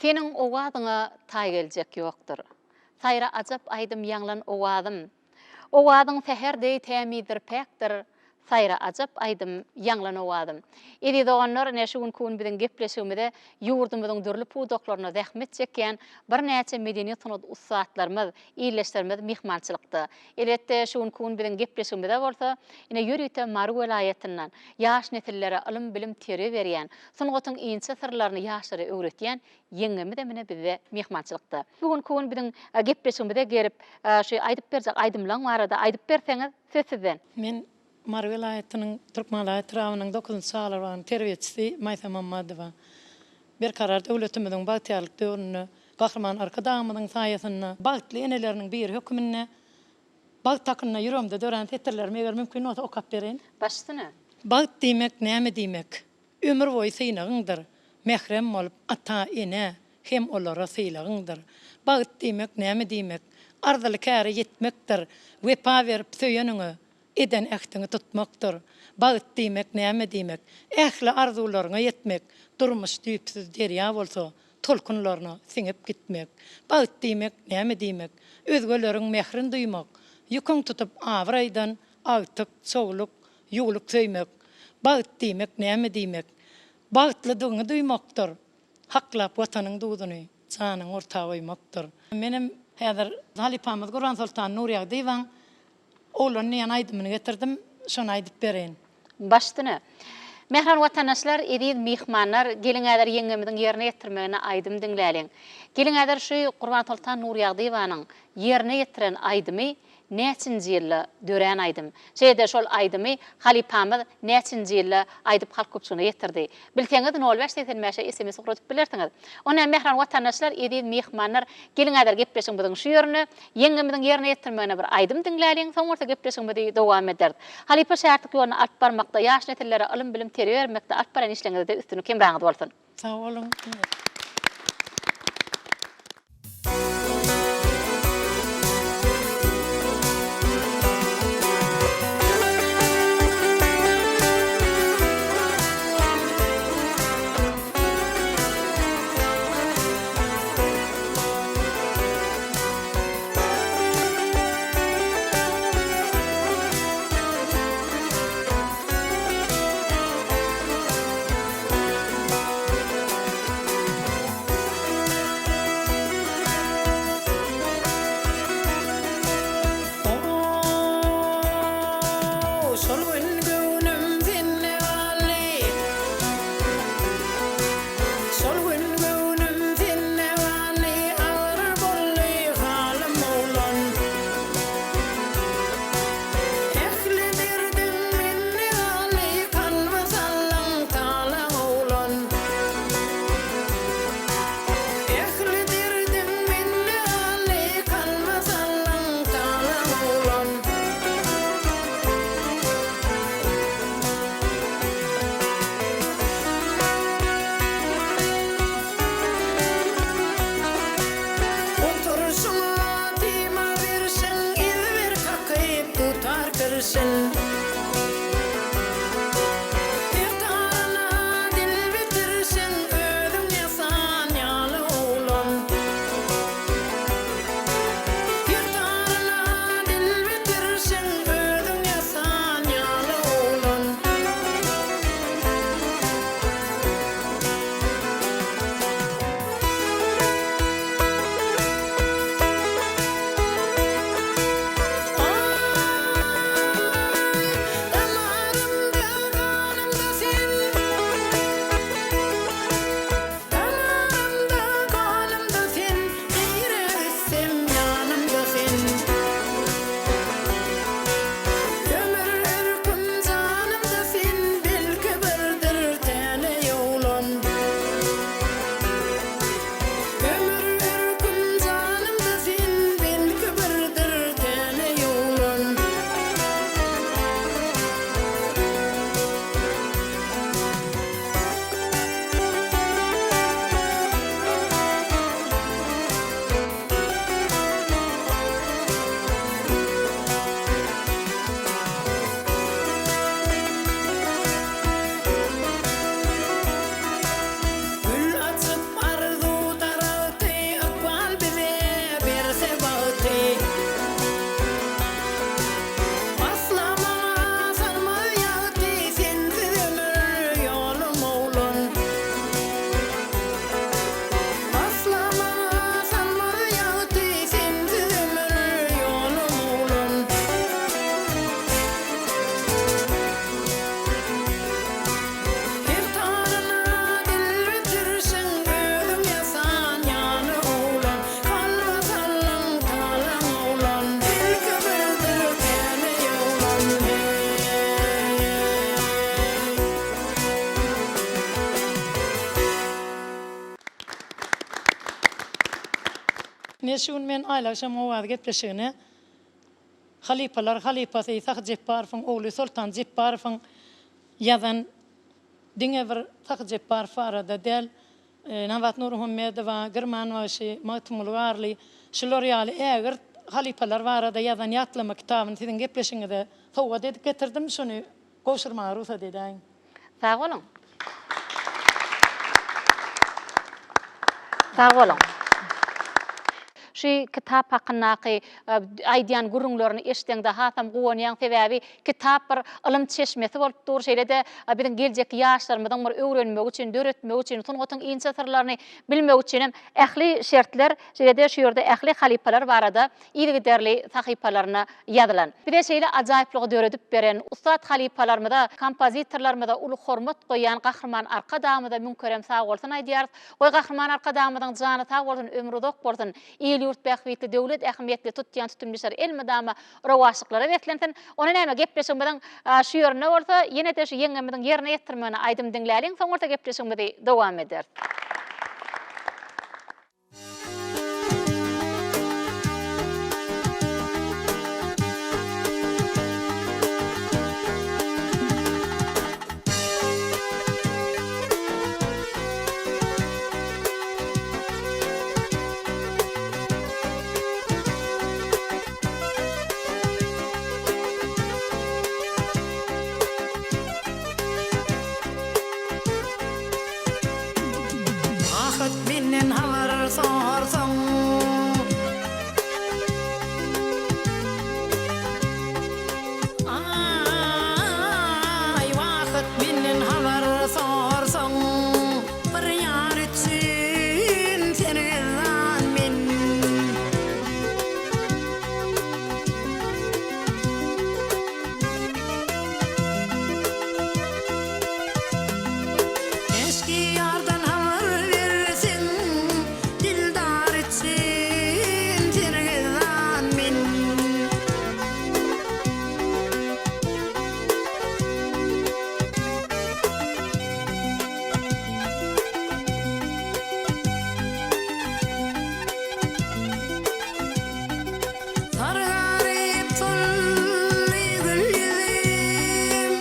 Seniň owazyňa taý geljek ýokdur. Saýra ajap aýdym ýaňlan owazym. Owazyň säher deý tämizdir päkdir, Saýra ajap aýdym, ýaňlan owazym. Eziz doganlar, ine şu günki gün biziň gepleşigimize ýurdumyzyň dürli pudaklarynda zähmet çekýän birnäçe medeniýet-sungat ussatlarymyz, ildeşlerimiz myhmançylykda. Elbetde, şu günki gün biziň gepleşigimize bolsa, ine ýörite Mary welaýatyndan ýaş nesillere ylym-bilim, terbiýe berýän, sungatyň inçe syrlaryny ýaşlara öwretýän Ýeňňemizem ine bizde myhmançylykda. Bu günki gün biziň gepleşigimize gelip, şu aýdyp berjek aýdymlaň barada aýdyp berseňiz, söz sizden. Men Mary welaýatynyň Türkmenbaşy etrabynyň dokuzynjy çagalar bagynyň terbiýeçisi Maýsa Mammadowa. Berkarar döwletimiziň bagtyýarlyk döwründe Gahryman Arkadagymyzyň saýasynda bagtly eneleriniň biri höküminde bagt hakynda ýüregimde dörän setirlerimi eger mümkin bolsa okap bereýin. Baş üstüne. Bagt diýmek näme diýmek? Ömür boýy synagyňdyr, Mährem bolup ata-enä hem olara sylagyňdyr. Bagt diýmek näme diýmek? Arzyly käre ýetmekdir, Wepa berip söýeniňe. Eden ähtiňi tutmakdyr. Bagt diýmek näme diýmek? Ähli arzuwlaryňa ýetmek, durmuş düýpsüz derýa bolsa, tolkunlaryna siňip gitmek. Bagt diýmek näme diýmek? Özgeleriň mährin duýmak, ýüküň tutup abraýdan agtyk, çowluk, ýuwluk söýmek. Bagt diýmek näme diýmek? Bagtlydygyňy duýmakdyr. Haklap Watanyň duzuny, janyňy orta goýmakdyr. Menem häzir halypamyz Gurbansoltan Nurýagdyýewaň Oglan diýen aýdymyny getirdim, şony aýdyp bereýin. Baş üstüne. Mähriban watandaşlar, eziz myhmanlar, geliň häzir ýeňňemiziň ýerine ýetirmeginde aýdym diňläliň. Geliň häzir şu Gurbansoltan Nurýagdyýewanyň ýerine ýetiren aýdymy näçinji ýylda dörän aýdym? Şeýle-de şol aýdymy halypamyz näçinji ýylda aýdyp halk köpçüligine ýetirdi? Bilseňiz nol bäş 85-e sms ugradyp bilersiňiz. Onda mähriban watandaşlar, eziz myhmanlar, geliň häzir gepleşigimiziň şu ýerine, ýeňňemiziň ýerine ýetirmegine bir aýdym diňläliň, soň bolsa gepleşigimizi dowam ederis. Halypa şägirtlik ýoluny alyp barmakda, ýaş nesillere ylym-bilim, terbiýe bermekde alyp barýan işleriňizde üstünlik hemraňyz bolsun! Sag boluň. O, şol gün göwnüm sende galdy. Şol gün göwnüm sende galdy, Agyr boldy halym oglan. Ähli derdiň mende galdy, Kalba saldyň talaň oglan. Ähli derdiň mende galdy, Kalba saldyň talaň oglan. Oturyşyňa tema berşiň, Ezber kakyp dutar kirşin. Setaryna dil bitirişiň, Özüň ýasan ýaly oglan. Setaryna dil bitirişiň, Özüň ýasan ýaly oglan. Aý, damarymda, ganymda sen. Damarymda, ganymda sen, nirä gitsem ýanymda sen. Ömür erkim janymda sen, belki birdir täleý oglan. Ömür erkim janymda sen, belki birdir täleý oglan. Gül açyp arzuw daragty, Ykbal bize berse bagty. Asla maňa salmaz ýagty, Sensiz ömür ýolum oglan. Asla maňa salmaz ýagty, Sensiz ömür ýolum oglan. Her taryna dil bitirşiň, Özüň ýasan ýaly oglan. Kalba saldyň talaň oglan, Belki birdir täleý oglan, heý. Ine şu gün men Aýlagşam owazy gepleşigine halypalar halypasy Sahy Jepbarowyň ogly Soltan Jepbarowyň ýazan diňe bir Sahy Jepbarow barada däl, Nabat Nurmuhammedowa, Girman bagşy, Magtymguly Garly şular ýaly ägirt halypalar barada ýazan ýatlama kitabyny siziň gepleşigiňize sowgat edip getirdim. Şuny gowşurmaga rugsat edäýiň. Sag boluň. Sag boluň. Şu kitap hakyndaky aýdýan gürrüňlerini eşdeňde hasam guwanýaň, sebäbi kitap bir ylym çeşmesi bolup dur, şeýle-de biziň geljekki ýaşlarymyzyň bir öwrenmegi üçin, döretmegi üçin, sungatyň inçe syrlaryny bilmegi üçin hem ähli şertler, şeýle-de şu ýerde ähli halypalar barada yzygiderli sahypalaryna ýazylan. Bize şeýle ajaýyplygy döredip beren ussat halypalarymyza, kompozitorlarymyza uly hormat goýýan Gahryman Arkadagymyza müňkerem sagbolsun aýdýarys. Goý, Gahryman Arkadagymyzyň jany sag bolsun, ömri uzak bolsun, il-ýurt bähbitli, döwlet ähmiýetli tutýan tutumly işleri elmydama rowaçlyklara beslensin. Onda näme, gepleşigimiziň şu ýerinde bolsa, ýene-de şu ýeňňemiziň ýerine ýetirmegine aýdym diňläliň, soň bolsa gepleşigimizi dowam ederis. Rahat menden habar sorsaň. Aý, wagt menden habar sorsaň. Bir ýar üçin sergezdan men. Eşki ýardan habar berseň, Dildar üçin sergezdan men. Sargaryp soldy gül ýüzüm.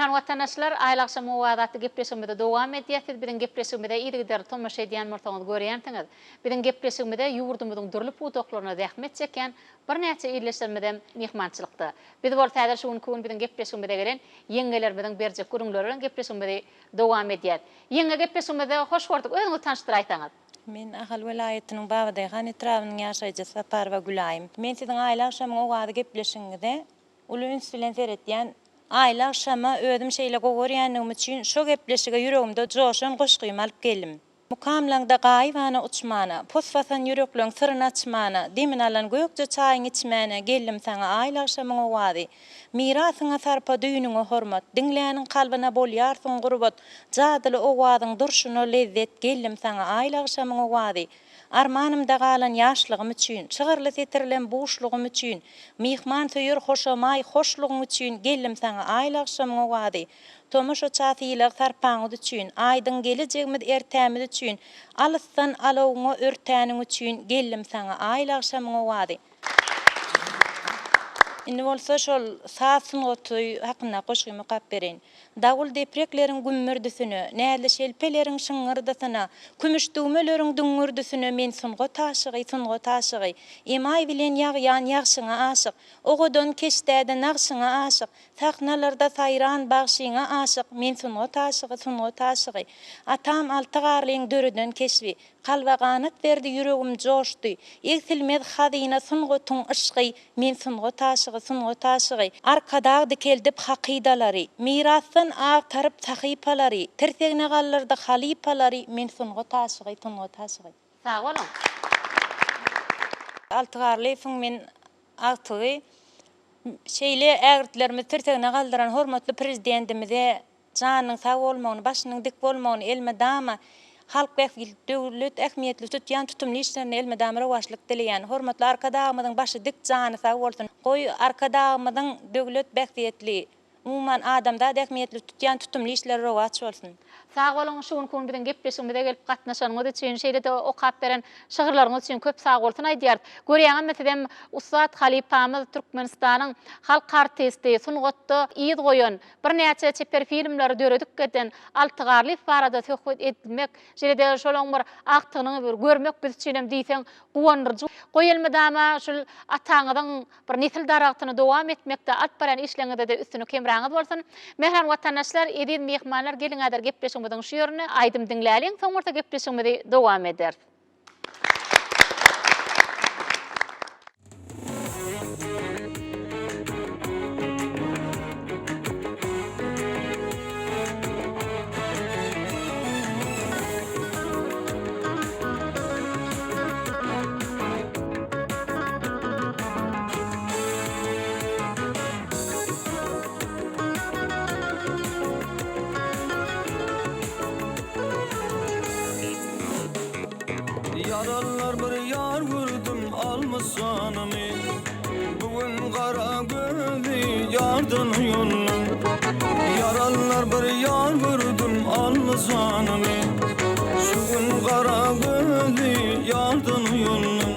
Mähriban watandaşlar, Aýly agşam owazy atly gepleşigimizi dowam edýäs. Siz biziň gepleşigimize yzygiderli tomaşa edýän bolsaňyz görýänsiňiz. Biziň gepleşigimize ýurdumyzyň dürli pudaklarynda zähmet çekýän birnäçe ildeşlerimizem myhmançylykda. Biz bolsa häzir şu günki gün biziň gepleşigimize gelen ýeňňelerimiziň berjek gürrüňleri bilen gepleşigimizi dowam edýäs. Ýeňňe gepleşigimizde hoş gördük. Özüňizi tanyşdyraýsaňyz. Men Ahal welaýatynyň Babadaýhan etrabynyň ýaşaýjysy Saparowa Gülaýym. Men siziň Aýly agşamyň owazy gepleşigiňize uly üns bilen seretýän. Aýly agşama özüm şeýle gowy görýänligim üçin şo gepleşige ýüregimde joşan goşgymy alyp geldim. Mukamlaňda gaýybana uçmana, Pos basan ýürekleň syryn açmana, Demin alan gökje çaýyň içmäne Geldim saňa aýly agşamyň owazy. Mirasyňa sarpa, düýnüňe hormat, Diňläniň kalbyna bolýarsyň gurbat, Jadyly owazyň durşuna lezzet Geldim saňa aýly agşamyň owazy. Armanymda galan ýaşlygym üçin, Şygyrly setirlem buşlugym üçin, Myhmansöýer hoşamaý hoşlugyň üçin Geldim saňa aýly agşamyň owazy. Tomaşaça sylag-sarpaňyz üçin, Aýdyň gelejegimiz ertämiz üçin, Alysdan alawuňa örtäniň üçin Geldim saňa aýly agşamyň owazy. Indi bolsa şol saz sungaty hakyndaky goşgymy okap bereýin. Dawul deprekleriň gümmürdisine, Näzli şelpeleriň şyňňyrdysyna, Kümüş düwmeleriň düňňürdisine Men sungat aşygy, sungat aşygy. Emaý bilen ýagýan ýagşyňa aşyk, Owadan keşdäde nagşyňa aşyk, Sahnalarda saýran bagşyňa aşyk, Men sungat aşygy, sungat aşygy. Atam Alty Garlyň döreden keşbi, Kalba ganat berdi, ýüregim joşdy. Egsilmez hazyna sungatyň yşgy, Men sungat aşygy, sungat aşygy. Arkadag dikeldip hakydalary, Mirasdan agtaryp sahypalary, Tirsegne galdyrdy halypalary, Men sungat aşygy, sungat aşygy. Sag boluň. Alty Garlyýewiň men agtygy. Şeýle ägirtlerimizi tirsegine galdyran hormatly Prezidentimize janynyň sag bolmagyny, başynyň dik bolmagyny, elmydama halk bähbitli, döwlet ähmiýetli tutýan tutumly işlerinde elmydama rowaçlyk dileýän. Hormatly Arkadagymyzyň başy dik, jany sag bolsun! Goý, Arkadagymyzyň döwlet bähbitli, Umuman, adamzat ähmiýetli tutýan tutumly işleri rowaç bolsun! Sag boluň şu günki gün biziň gepleşigimize gelip gatnaşanyňyz üçin, şeýle-de okap beren şygyrlaryňyz üçin köp sagbolsun aýdýarys. Görýäňizmi sizem ussat halypamyz Türkmenistanyň halk artisti, sungatda yz goýan, birnäçe çeper filmleri döredip geden Alty Garlyýew barada söhbet edilmek, şeýle-de şolaň bir agtygyny bir görmek biz üçinem diýseň guwandyryjy. Goý elmydama şul ataňyzyň Bir nesil daragtyny dowam etmekde alyp barýan işleriňizde-de üstünlik hemraňyz bolsun! Mähriban watandaşlar, eziz myhmanlar, geliň häzir gepleşigimiziň şu ýerinde aýdym diňläliň, soň bolsa gepleşigimizi dowam ederis. Ýarallar bir ýar gördüm almyş janymy Bu gün gara gözi ýardan uýandym Ýarallar bir ýar gördüm almyş janymy Şu gün gara gözi ýardan uýandym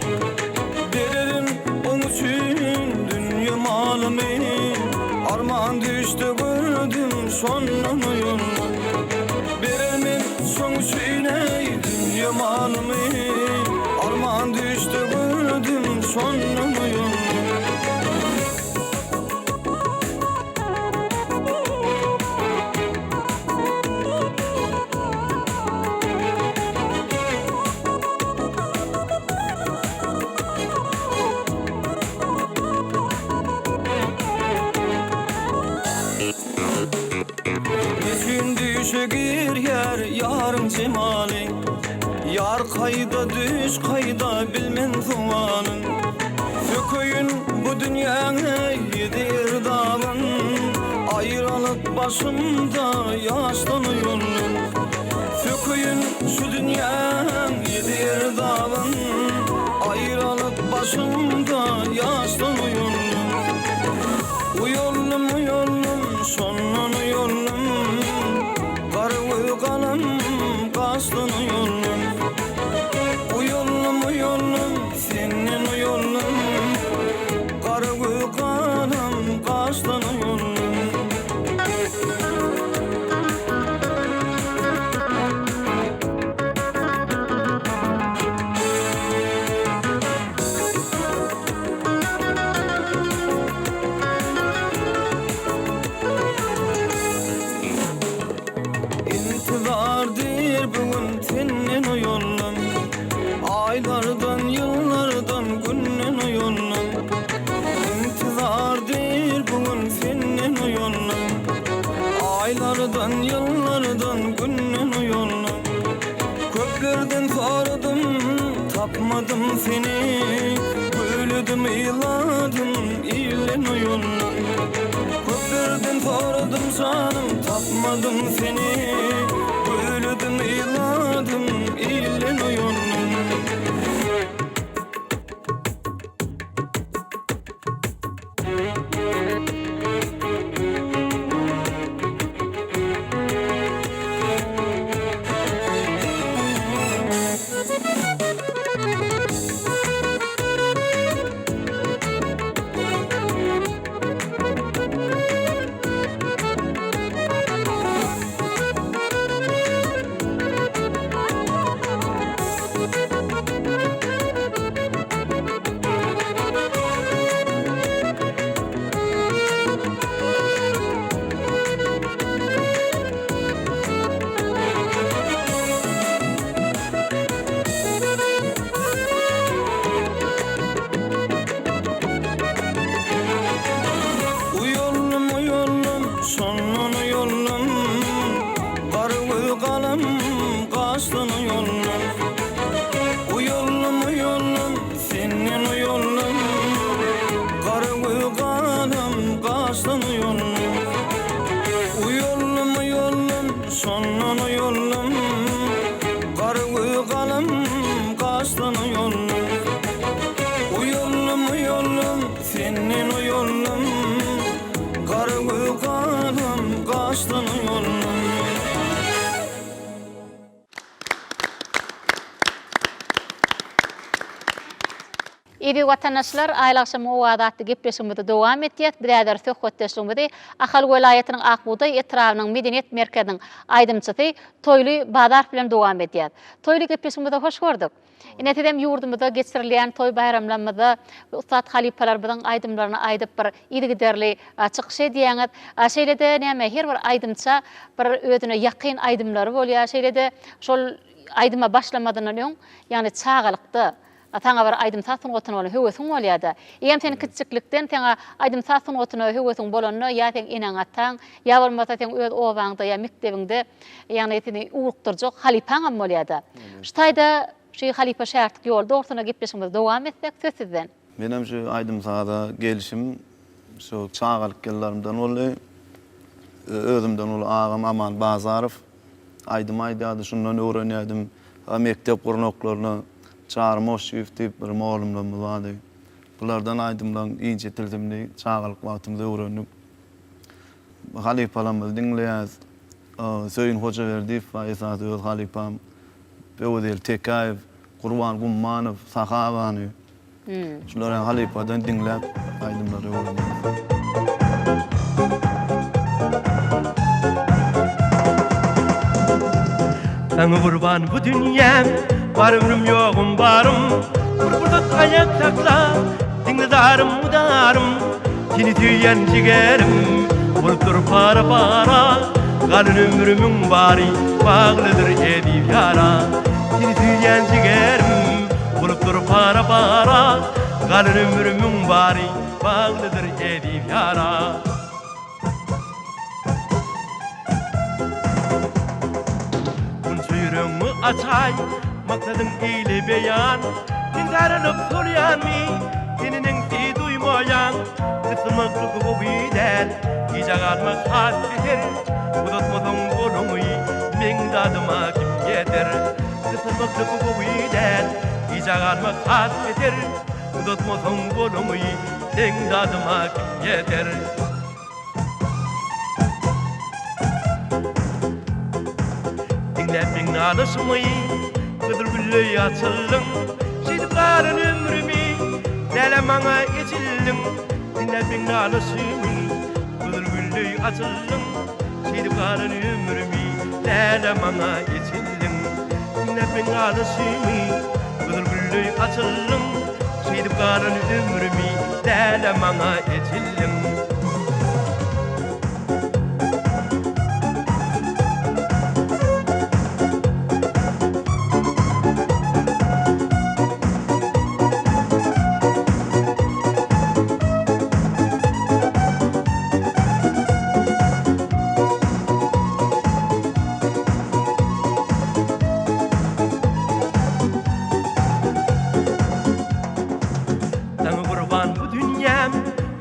Bererin oň üçin dünýe malymy Arman düşde gördüm şondan uýandym Berer men şoň üçin eý dünýe malymy Arman düşde gördüm şondan uýandym. Neçün düýşe girýär ýaryň jemaly, Ýar kaýda düýş kaýda bilmen sowalyn. Sökeýin bu dünýäň ýedi girdabyn, Aýralyk başymda ýaşdan uýandym. Sökeýin şu dünýäň ýedi girdabyn, Aýralyk başymda ýaşdan uýandym. Uýaldym, uýaldym, şondan uýaldym, Gara göz galam gaşdan uýaldym. Uýaldym, uýaldym, senden uýaldym, Gara göz galam gaşdan uýaldym. Intizardyr bu gün senden oýandym. Aýlardan, ýyllardan, günden oýandym. Intizardyr bu gün senden oýandym. Aýlardan, ýyllardan, günden oýandym. Köplerden soradym, tapmadym seni. Güledim, ýyladym, ilden oýandym. Köplerden soradym janym, tapmadym seni. Güledim, ýyladym, ilden oýandym. Uýaldym, uýaldym, şondan uýaldym, Gara göz galam gaşdan uýaldym. Uýaldym, uýaldym, senden uýaldym, Gara göz galam gaşdan uýaldym. Uýaldym, uýaldym, şondan uýaldym, Gara göz galam gaşdan uýaldym. Uýaldym, uýaldym, senden uýaldym, Gara göz galam gaşdan uýaldym. Eziz watandaşlar, Aýly agşamyň owazy atly gepleşigimizi dowam etýäs. Biz häzir söhbetdeşligimizi Ahal welaýatynyň Ak bugdaý etrabynyň medeniýet merkeziniň aýdymçysy Toýly Bazarow bilen dowam edýäs. Toýly gepleşigimize hoş gördük. Ine sizem ýurdumyzda geçirilýän toý-baýramlarymyzda ussat halypalarymyzyň aýdymlaryny aýdyp bir yzygiderli çykyş edýäňiz. Şeýle-de näme her bir aýdymça bir özüne ýakyn aýdymlary bolýar. Şeýle-de şol aýdyma başlamazyndan öň, ýagny çagalykda saňa bir aýdym-saz sungatyna bolan höwesiň bolýar-da. Eýýäm sen kiçjiklikden saňa aýdym-saz sungatyna höwesiň bolanda ýa seň eneň-ataň, ýa bolmasa seň öz obaňda ýa mekdebiňde ýagny seni ugrukdyrjak halypaňam bolýar-da. Şu taýda şu halypa-şägirtlik ýoly dogrusynda gepleşigimizi dowam etsek, söz sizden. Menem şu aýdym-saza gelşim şu çagalyk ýyllarymdan boldy. Özümden uly agam Aman Bazarow aýdym aýdýardy, şundan öwrenýärdim. Mekdep gurnaklaryna Çary Moşşyýew diýip bir mugallymlarymyz bardy. Bulardan aýdymlaryň inçe tilsimini çagalyk wagtymyz öwrendik. Halypalarymyzy diňleýäris. Söýün Hojaberdiýew bar esasy öz halypam. Öwezgeldi Tekäýew, Gurban Gummanow, Sahy agany. Şulary halypadan diňläp aýdymlary öwrenýäris. Saňa gurban bu dünýäm, bar ömrüm ýogum barym, Bir pursat aýak sakla, diňle zarym mudarym, Seni söýýän jigerim, bolup dur para-para, Galan ömrümiň bary baglydyr eziz ýara. Seni söýýän jigerim, Bolup dur para-para, Galan ömrümiň bary baglydyr eziz ýara. Gunça ýüregňi açaý, maksadyň eýle beýan, Sen saralyp solýanmy, seni neňsi duýmaýan? Gysylmaklyk gowy däl, gijä galmak has beter, Uzatmasaň goluňy, meň dadyma kim ýeter? Gysylmaklyk gowy däl, gijä galmak has beter, Uzatmasaň goluňy, meň dadyma kim ýeter? Diňläp meň nalyşymy, gyzyl gülleý açyldyň, Şeýdip galan ömrümi, läle maňa eçildiň. Diňläp meň nalyşymy, gyzyl gülleý açyldyň, Şeýdip galan ömrümi, läle maňa eçildiň. Diňläp meň nalyşymy, gyzyl gülleý açyldyň, Şeýdip galan ömrümi, läle maňa eçildiň.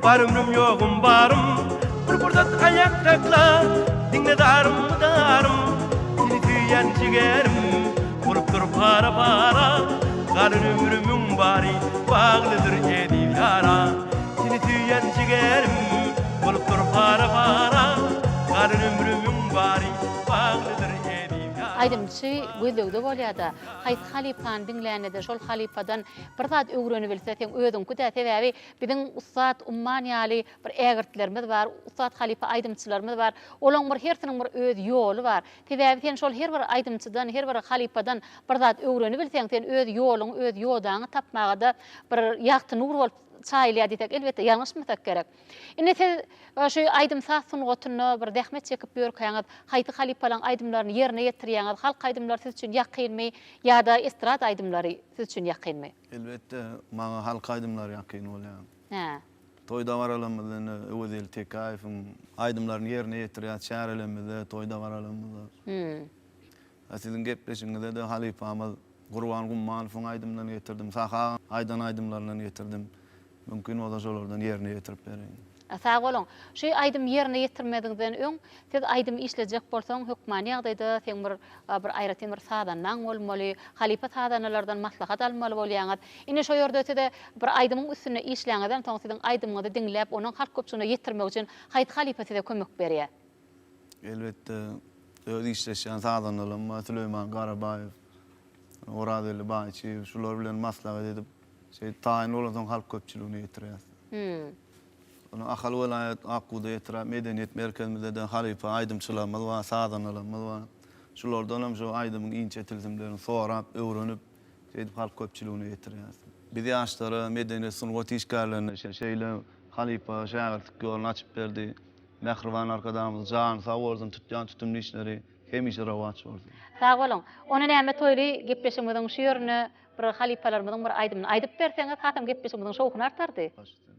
Bar ömrüm ýogum barym Bir pursat aýak sakla Diňle zarym mydarym Seni söýýän jigerim Bolupdyr para-para Galan ömrümiň bary Baglydyr eziz ýara Seni söýýän jigerim Bolupdyr para-para Galan ömrümiň bary Baglydyr eziz ýara. Aýdymçy gözlegde bolýada, haýsy halypany diňlänede şol halypadan bir zat öwrenibilse seň özüňki-dä, sebäbi Biziň ussat umman ýaly bir ägirtlerimiz bar, ussat halypa aýdymçylarymyz bar. Olaň bir hersiniň bir öz ýoly bar. Sebäbi sen şol her bir aýdymçydan, her bir halypadan bir zat öwrenibilseň, sen öz ýoluňy, öz ýodaňy tapmaga-da bir ýagty nur bolup çaýylýar diýsek, elbetde, ýalňyşmasak gerek. Indi siz şu aýdym-saz sungatynda bir zähmet çekip ýörkäňiz, haýsy halypalaryň aýdymlaryny ýerine ýetirýäňiz? Halk aýdymlary siz üçin ýakynmy ýa-da estrada aýdymlary siz üçin ýakynmy? Elbetde, maňa halk aýdymlary ýakyn bolýar. Hä. Toý-dabaralarymyzda indi Öwezgeldi Tekäýewiň aýdymlaryny ýerine ýetirýäs, çärelerimizde, toý-dabaralarymyzda. Hüm. Siziň gepleşigiňize-de halypamyz Gurban Gummanowyň aýdymlaryny getirdim, Sahy agaň aýdan aýdymlaryndan getirdim. Mümkin bolsa şolardan ýerine ýetirip bereýin. Sag boluň. Şu aýdymy ýerine ýetirmeziňizden öň, siz aýdym işlejek bolsaň, hökmany ýagdaýda seň bir bir aýratyn bir sazandaň bolmaly, halypa sazandalardan maslahat almaly bolýaňyz. Indi şo ýerde size bir aýdymyň üstünde işläňizden soň siziň aýdymyňyzy diňläp, onuň halk köpçüligine ýetirmek üçin haýsy halypa size kömek berýär? Elbetde, öz işleşýän sazandalarym bar, Süleýman Garabaýew, Orazgeldi Baýçyýew, şular bilen maslahat edip, Şeýdip taýyn bolansoň halk köpçüligine ýetirýäs. Ony Ahal welaýat Akbugdaý etrap medeniýet merkezimizde-de halypa aýdymçylarymyz bar, sazandalarymyz bar. Şulardanam şu aýdymyň inçe tilsimlerini sorap, öwrenip, şeýdip halk köpçüligine ýetirýäs. Biz ýaşlara, medeniýet, sungat işgärlerine şeýle halypa şägirtlik ýoluny açyp berdi. Mähriban Arkadagymyzyň jany sag bolsun, tutýan tutumly işleri hemişe rowaç bolsun. Sag boluň. Onda näme Toýly gepleşigimiziň şu ýerinde Bir halypalarymyzyň bir aýdymyny aýdyp berseňiz hasam gepleşigimiziň şowhuny artardy. Baş üstüne.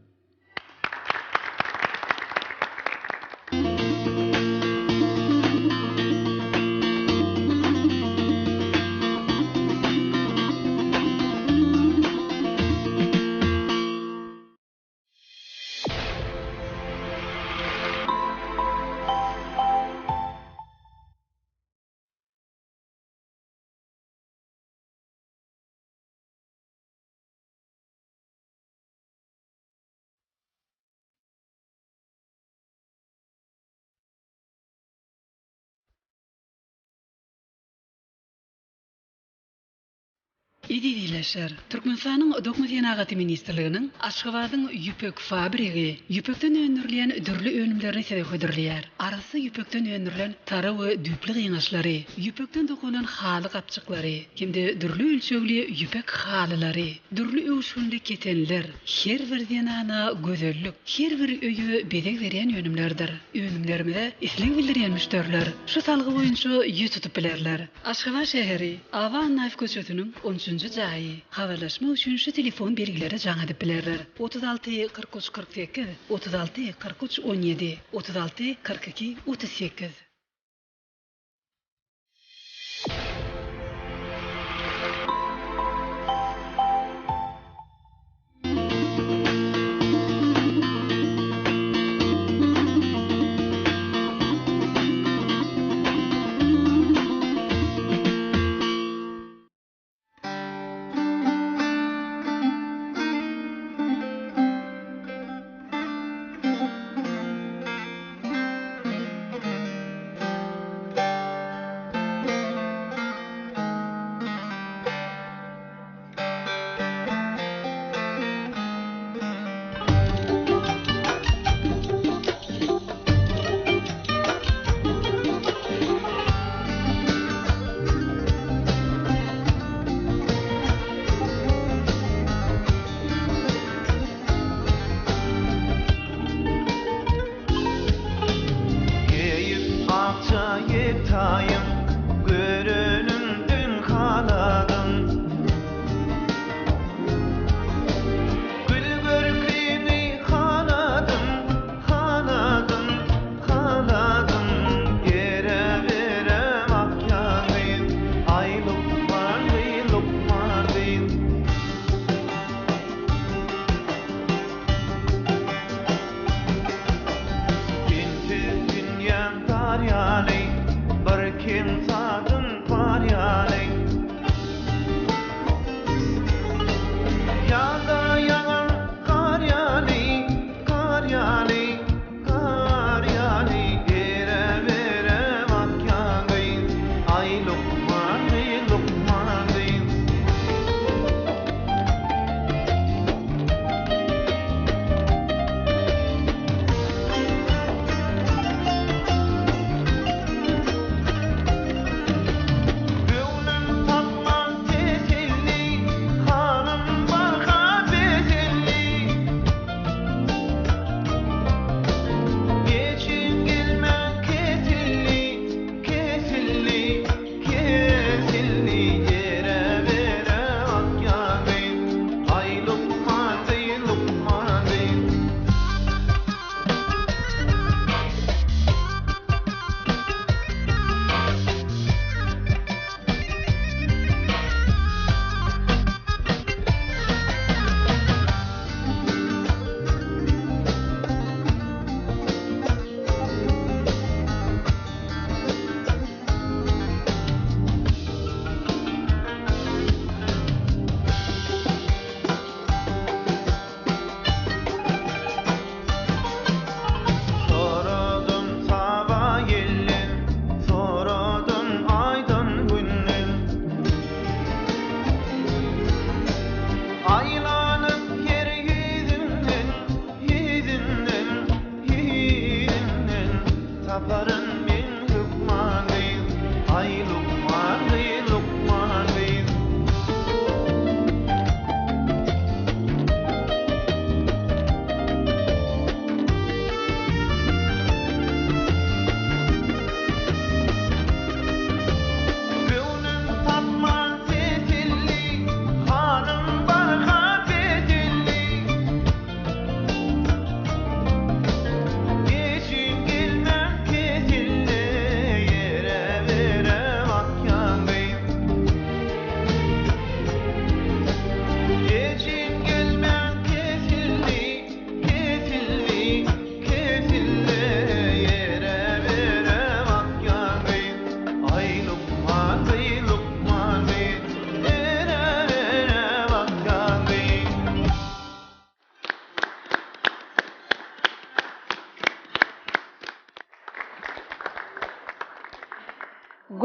Eziz ildeşler! Türkmenistanyň Dokma senagaty ministrliginiň Aşgabadyň ýüpek fabrigi ýüpekden öndürilýän dürli önümlerini size hödürleýär. Arassa ýüpekden öndürilen tara we düýpli gyňaçlary, ýüpekden dokalan haly gapjyklary hem-de dürli ölçegli ýüpek halylary, dürli öwüşginli keteniler her bir zenana gözellik, her bir öýe bezeg berýän önümlerdir. Önümlerimize isleg bildirýän müşderiler şu salgy boýunça ýüz tutup bilerler. Aşgabat şäheri, Aba Annaýew köçesiniň on üçünji jaýy. Habarlaşmak üçin şu telefon belgilere jaň edip bilerler, 36 43 48, 36 43 17, 36 42 38.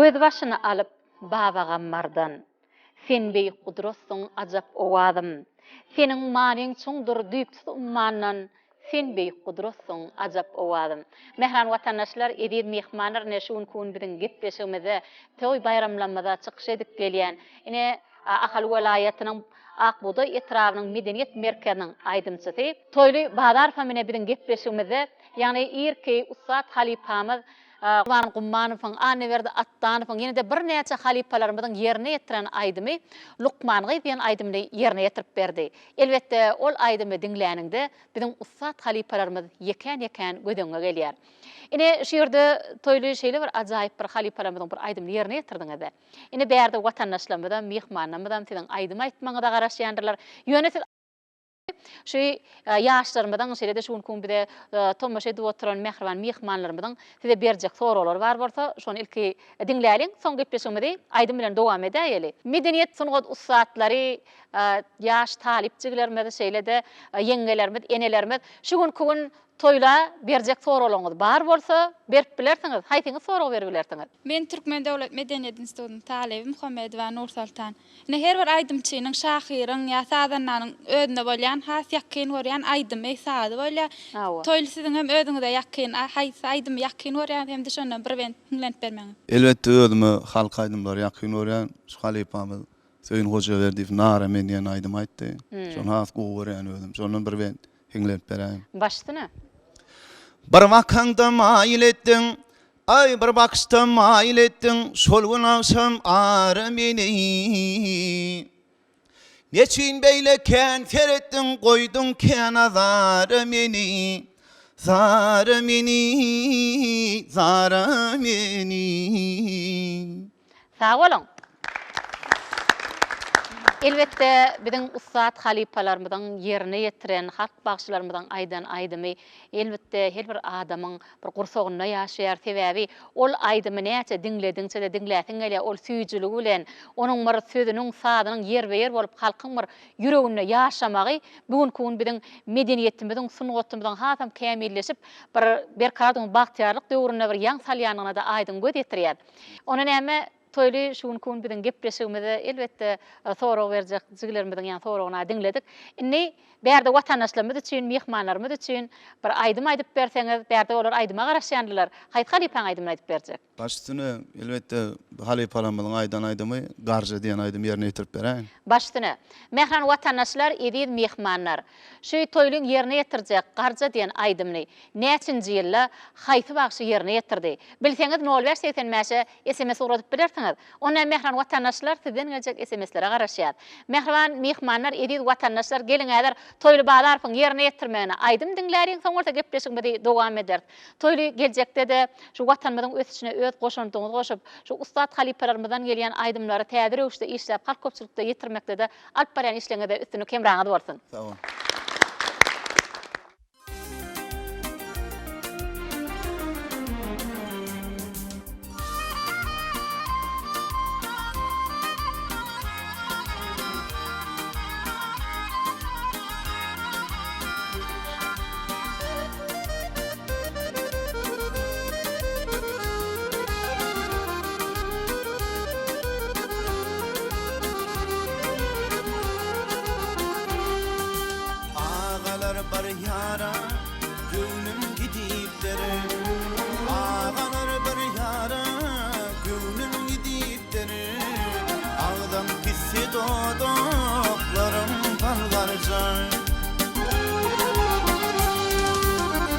Gözbaşyny alyp Babagammardan. Sen beýik gudratsyň ajap owazym. Seniň manyň çuňdur düýpsüz ummandan, Sen beýik gudratsyň ajap owazym. Mähriban watandaşlar, eziz myhmanlar ine şu günki gün biziň gepleşigimizde toý baýramlamyza çykyş edip gelýän ine Ahal welaýatynyň Ak bugdaý etrabynyň medeniýet merkeziniň aýdymçysy Toýly Bazarow hem ine biziň gepleşigimizde ýagny irki ussat halypamyz Gurban Gummanowyň, Annaberdi Atdanowyň, ýene-de birnäçe halypalarymyzyň ýerine ýetiren aýdymy Lukman gyz diýen aýdymyny ýerine ýetirip berdi. Elbetde, ol aýdymy diňläniňde, biziň ussat halypalarymyz ýekän-ýekän göz öňüňe gelýär. Ine, şu ýerde Toýly şeýle bir ajaýyp bir halypalarymyzyň bir aýdymyny ýerine ýetirdiňiz-de. Ine, bärde watandaşlarymyzam, myhmanlarymyzam siziň aýdym aýtmagyňyza garaşýandyrlar. Ýöne siz. Şu ýaşlarymyzyň, şeýle-de şu günki gün bize tomaşa edip oturan mähriban myhmanlarymyzyň size berjek soraglary bar bolsa, şony ilki diňläliň, soň gepleşigimizi aýdym bilen dowam edäýeli. Medeniýet, sungat ussatlary, ýaş talyp jigilerimiz, şeýle-de ýeňňelerimiz, enelerimiz şu günki gün toýla berjek soraglaryňyz bar bolsa, berip bilersiňiz. Haýsyňyz sorag berip bilersiňiz? Men Türkmen döwlet medeniýet institutynyň talyby Muhammedowa Nursoltan. Ine, her bir aýdymçynyň, şahyryň ýa sazandanyň özüne bolýan has ýakyn görýän aýdymy, sazy bolýar. Hawa. Toýly siziň hem özüňize ýakyn, haýsy aýdymy ýakyn görýäňiz hem-de şondan bir bent hiňlenip bermegiňiz. Elbetde özüme halk aýdymlary ýakyn görýän. Şu halypamyz Söýün Hojaberdiýew Nara men diýen aýdymy aýtdy. Şony has gowy görýän özüm. Şondan bir bent hiňlenip beräýiň. Baş üstüne. Bir bakaňda maýyl etdiň, Aý bir bakyşda maýyl etdiň şol gün agşam ara meni. Neçün beýle kän seretdiň goýduň kän azara meni. Zara meni, zara meni. Sag boluň. Elbetde, biziň ussat halypalarymyzyň ýerine ýetiren, halk bagşylarymyzyň aýdan aýdymy, elbetde, her bir adamyň bir gursagynda ýaşaýar. Sebäbi ol aýdymy näçe diňlediňçe-de diňläsiň gelýär. Ol süýjüligi bilen, onuň bir sözüniň, sazynyň ýerbe-ýer bolup halkyň bir ýüreginde ýaşamagy bu günki gün biziň medeniýetimiziň, sungatymyzyň hasam kämilleşip, bir Berkarar döwrüň bagtyýarlyk döwründe bir ýaň salýandygyna-da aýdyň göz ýetirýär. Onda näme, Toýly, şu günki gün biziň gepleşigimize, elbetde, sorag berjek jigilerimiziň ýa soragyny-a diňledik. Indi bärde watandaşlarymyz üçin, myhmanlarymyz üçin bir aýdym aýdyp berseňiz, bärde olar aýdyma garaşýandylar. Haýsy halypaň aýdymyny aýdyp berjek? Baş üstüne, elbetde, halypalarymyzyň aýdan aýdymy Garja diýen aýdymy ýerine ýetirip beräýiň. Baş üstüne. Mähriban watandaşlar, eziz myhmanlar! Şu Toýlyň ýerine ýetirjek Garja diýen aýdymyny näçinji ýylda haýsy bagşy ýerine ýetirdi? Bilseňiz nol bäş 85-e sms ugradyp bilersiňiz. Onda mähriban watandaşlar sizden geljek sms-lere garaşýas. Mähriban myhmanlar, eziz watandaşlar geliň häzir Toýly Bazarowyň ýerine ýetirmegine aýdym diňläliň soň bolsa gepleşigimizi dowam ederis. Toýly geljekde-de şu Watanymyzyň ösüşine öz goşandyňyzy goşup, şu ussat halypalarymyzdan gelýän aýdymlary täze röwüşde işläp halk köpçülikde ýetirmekde-de Alyp barýan işleriňizde üstünlik hemraňyz bolsun. Sag boluň. Agalar bir ýara göwnüm gidipdir Agalar bir ýara göwnüm gidipdir Agzam pisse dodaklarym balgarja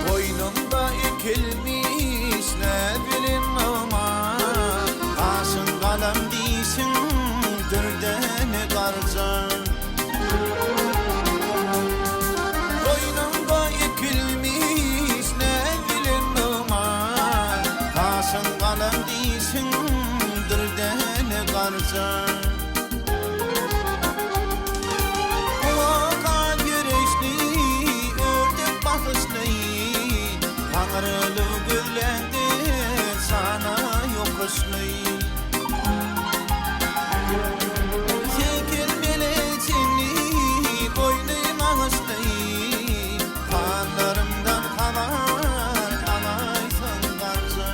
Goýnuňda ekilmiş näbilim nygmat Gaşyň galam dişiň dürdäne garja. Goýnuňda ekilmiş näbilim nygmat Gaşyň galam dişiň dürdäne garja. Ullakan ýöreýişli, ördek basyşly, Gaňrylyp gözleňde sana ýokuşly. Sekiz mele çenli boýny nagyşly, Hallarymdan habar alaýsaň garja.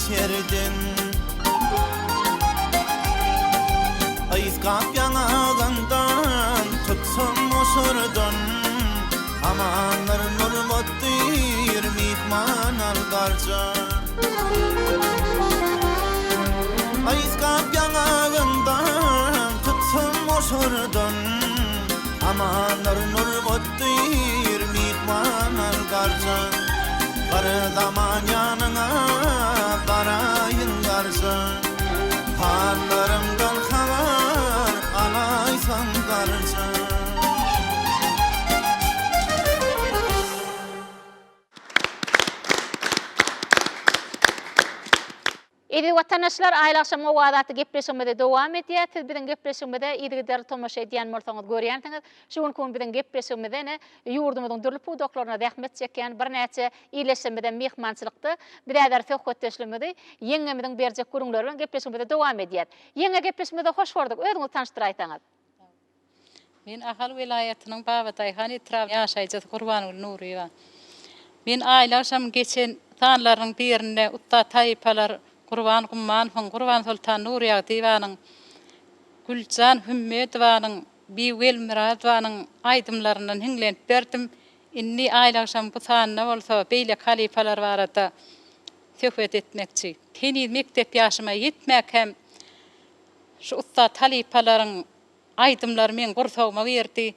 serden. Ysgap ýaňagyndan tutsam goşardan, Amandyr nurbatdyr myhman al garja. Ysgap ýaňagyndan tutsam goşardan, Amandyr nurbatdyr myhman al garja. Bir zaman ýanyňa baraýyn garja. Hallarymdan habar alaýsaň garja. Eziz watandaşlar, Aýly agşamyň owazy atly gepleşigimizi dowam edýäs. Siz biziň gepleşigimize yzygiderli tomaşa edýän bolsaňyz görýänsiňiz. Şu günki gün biziň gepleşigimizde ene ýurdumyzyň dürli pudaklarynda zähmet çekýän birnäçe ildeşlerimizem myhmançylykda. Biz häzir söhbetdeşligimizi ýeňňemiziň berjek gürrüňleri bilen gepleşigimizi dowam edýäs. Ýeňňe gepleşigimize hoş gördük. Özüňizi tanyşdyraýsaňyz. Men Ahal welaýatynyň Babadaýhan etrabynyň ýaşaýjysy Gurbangül Nuryýewa. Men aýly agşamyň geçen sanlarynyň birinde ussat halypalar Gurban Gummanowyň, Gurbansoltan Nurýagdyýewanyň, Güljan Hümmedowanyň, Bibi Welmyradowanyň aýdymlaryndan hiňlenip berdim. Indi aýly agşamyň bu sanynda bolsa beýleki halypalar barada söhbet etmekçi. Heniz mekdep ýaşyma ýetmäkäm Şu ussat halypalaryň aýdymlary meň gursagyma girdi.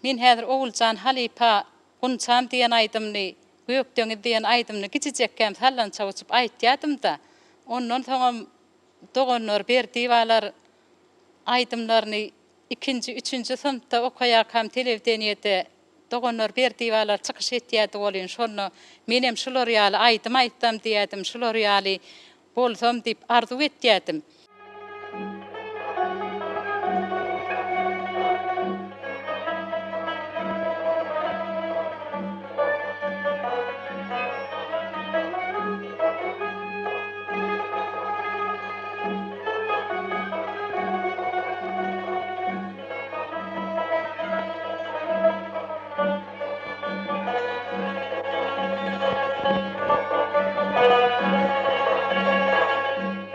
Men häzir Oguljan halypa Gunçam diýen aýdymyny, Gök deňiz diýen aýdymyny kiçijekkäm sallançak uçup aýtýadym-da. Ondan soňam doganlar Berdiýewalar aýdymlaryny ikinji, üçünji synpda okaýarkam telewideniýede doganlar Berdiýewalar çykyş etýärdi welin, şonda menem şular ýaly aýdym aýtsam diýýärdim, şular ýaly Bolsam diýip arzuw etýädim.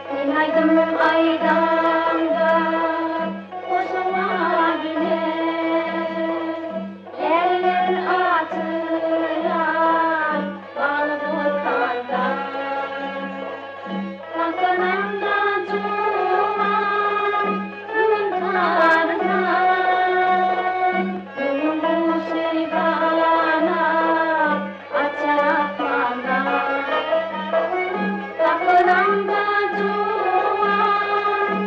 Sen aýdym aýdaňda goşuňa bile, Läleler açylar bal bosanda. Saklanaňda juwan gün taryna, Göwün guşy ganat açar asmanda. Saklanaňda juwan.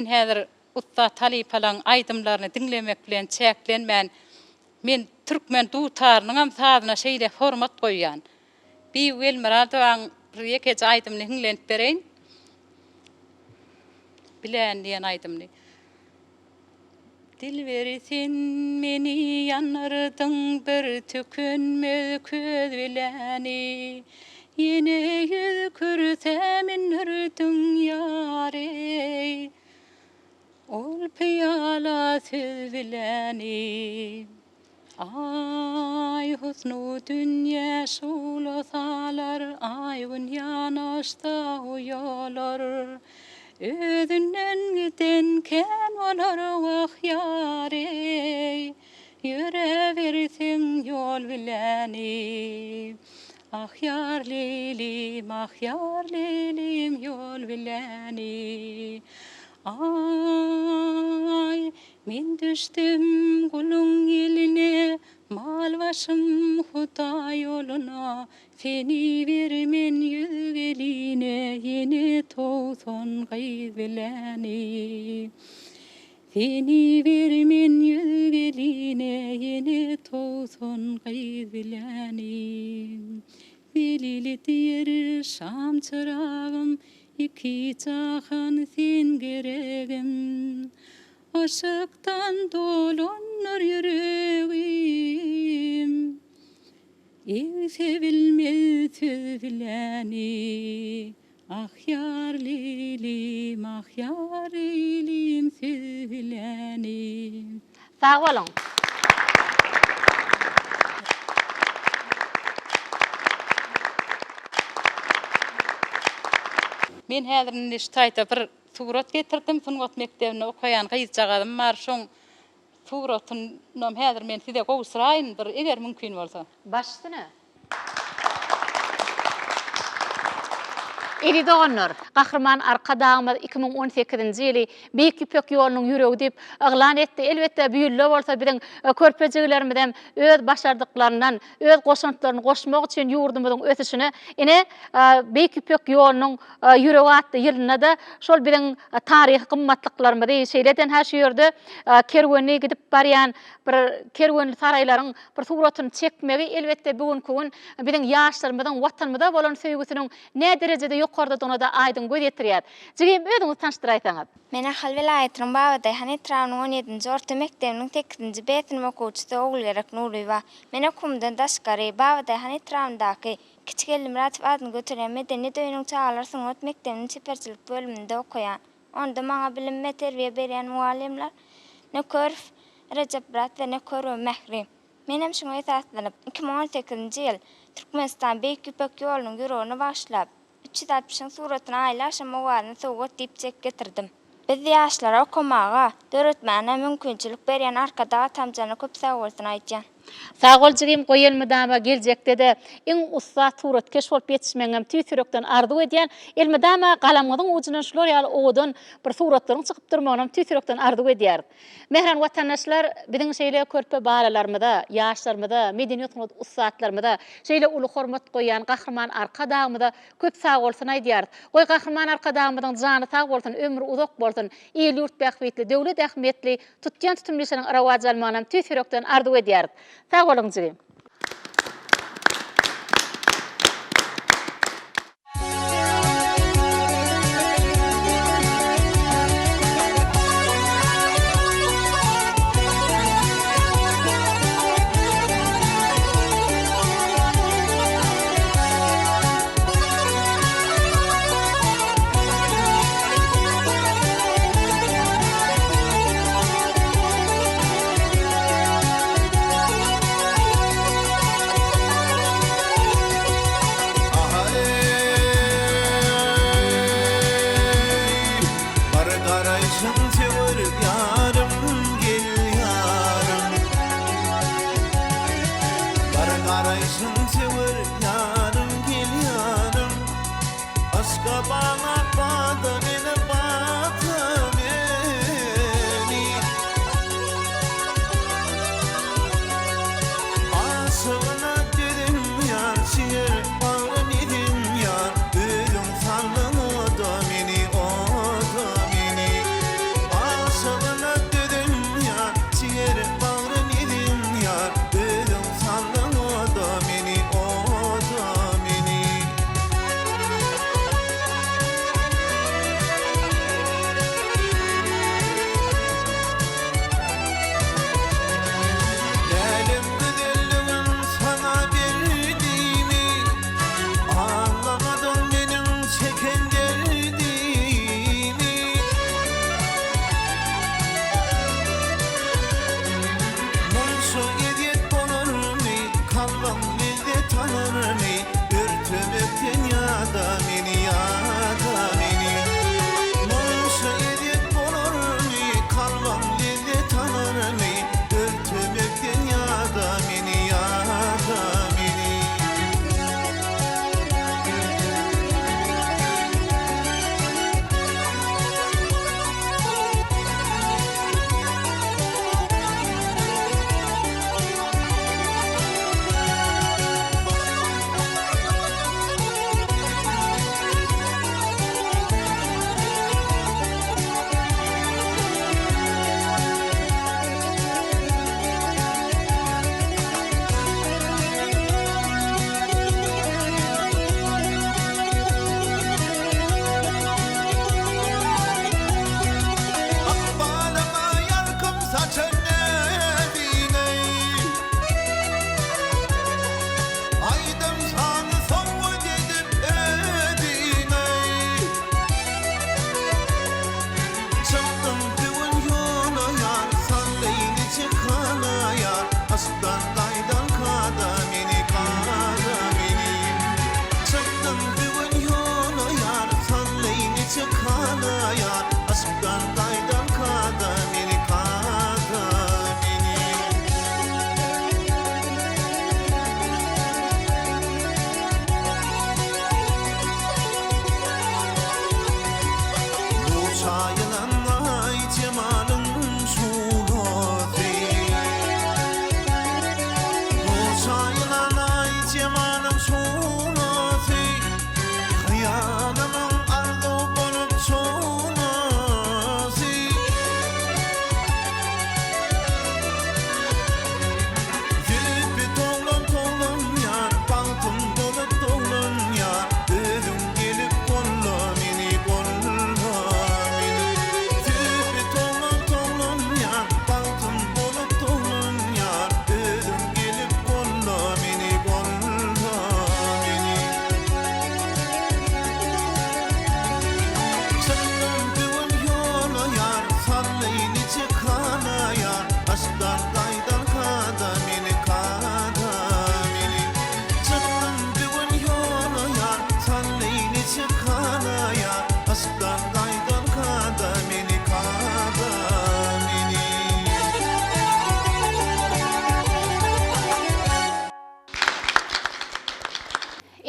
Men häzir ussat halypalaň aýdymlaryny diňlemek bilen çäklenmän, men türkmen dutarynyňam sazyna şeýle hormat goýýan. Bibi Welmyradowaň bir ýekeje aýdymyny hiňlenip bereýin. Biläýin diýen aýdymyny. Dilberi sen meni ýandyrdyň bir tükenmez köz biläni Ýene ýüz kürsä mündürdiň ýar-eý Ol pyýala söz biläni Aý husnu dünýä şugla salar, Aý-gün ýanaşsa uýalar. Özünden giden kän bolar, wah, ýar-eý, Ýöräberseň ýol biläni. Ah, ýar Leýlim, ah, ýar Leýlim, ýol biläni. Aý, Men düşdüm guluň eline, Mal başym Hudaý ýoluna, Seni bermen ýüz geline, Ýene 90 gyz biläni. Seni bermen ýüz geline, Ýene 90 gyz biläni. Zelili diýer şam çyragym, Iki jahan sen geregim. Yşykdan dolandyr ýüregim, Egsebilmez söz biläni. Ah, ýar Leýlim, ah, ýar Leýlim, söz biläni. Sag boluň. Men häzir indi şu taýda bir Surat getirdim, sungat mekdebinde okaýan gyzjagazym bar, şoň suratynam häzir men size gowşuraýyn bir, eger mümkin bolsa. Baş üstüne. Eziz doganlar! Gahryman Arkadagymyz 2018-nji ýyly Beýik Ýüpek ýolunyň ýüregi diýip yglan etdi. Elbetde, bu ýylda bolsa biziň körpe jigilerimizem öz başardyklaryndan, öz goşantlaryny goşmak üçin ýurdumyzyň ösüşine, ine, Beýik Ýüpek ýolunyň Ýüregi atly ýylynda-da şol biziň taryhy gymmatlyklarymyzy, şeýle-de şu ýerde kerwenli gidip barýan bir kerwenli saraýlaryň bir suratyny çekmegi, elbetde, bu günki gün biziň ýaşlarymyzyň Watanymyza bolan söýgüsiniň näderejede ýokardadygyna-da aýdyň göz ýetirýär. Jigim, özüňizi tanyşdyraýsaňyz. Men Ahal welaýatynyň Babadaýhan etrabynyň on ýedinji orta mekdebiniň sekizinji B synp okuwçysy Ogulgerek Nuryýewa. Men okuwymdan daşgary, Babadaýhan etrabyndaky Kiçi Geldimyradow adyny göterýän Medeniýet öýüniň çagalar sungat mekdebiniň çeperçilik bölüminde okaýan. Onda maňa bilim we terbiýe berýän mugallymlar Nökerow Rejepmyrat we Nökerowa Mähri. Menem şuňa esaslanyp, 2018-nji ýyl Türkmenistan Beýik Ýüpek ýolunyň ýüregine bagyşlap, 360-yň suratyny Aýly agşam owazyna sowgat diýip çek getirdim. Biz ýaşlara okamaga, döretmäne mümkinçilik berýän Arkadag atamjana köp sagbolsun aýdýan. Sag bol jigim goý elmydama geljekdede iň ussat suratkeş bolup ýetişmegiňem tüýs ýürekden arzuw edýän elmydama galamyňyzyň ujundan şular ýaly owadan bir suratlaryň çykyp durmagynam tüýs ýürekden arzuw edýäris. Mähriban watandaşlar biziň şeýle körpe balalarymyza, ýaşlarymyza, medeniýet sungat ussatlarymyza şeýle uly hormat goýýan Gahryman Arkadagymyza Köp sagbolsun aýdýarys. Goý Gahryman Arkadagymyzyň jany sag bolsun, ömri uzak bolsun, il-ýurt bähbitli, döwlet ähmiýetli tutýan tutumly işleriň rowaç almagynam tüýs ýürekden arzuw edýäris. Sag boluň jigim. Bir garaýşyň söwer ýarym gel ýarym Bir garaýşyň söwer ýarym gel ýarym Yşka baglap bada meni bada meni Aşygyna dözüm ýar jiger bagrym ezen ýar Özüň saldyň oda meni oda meni.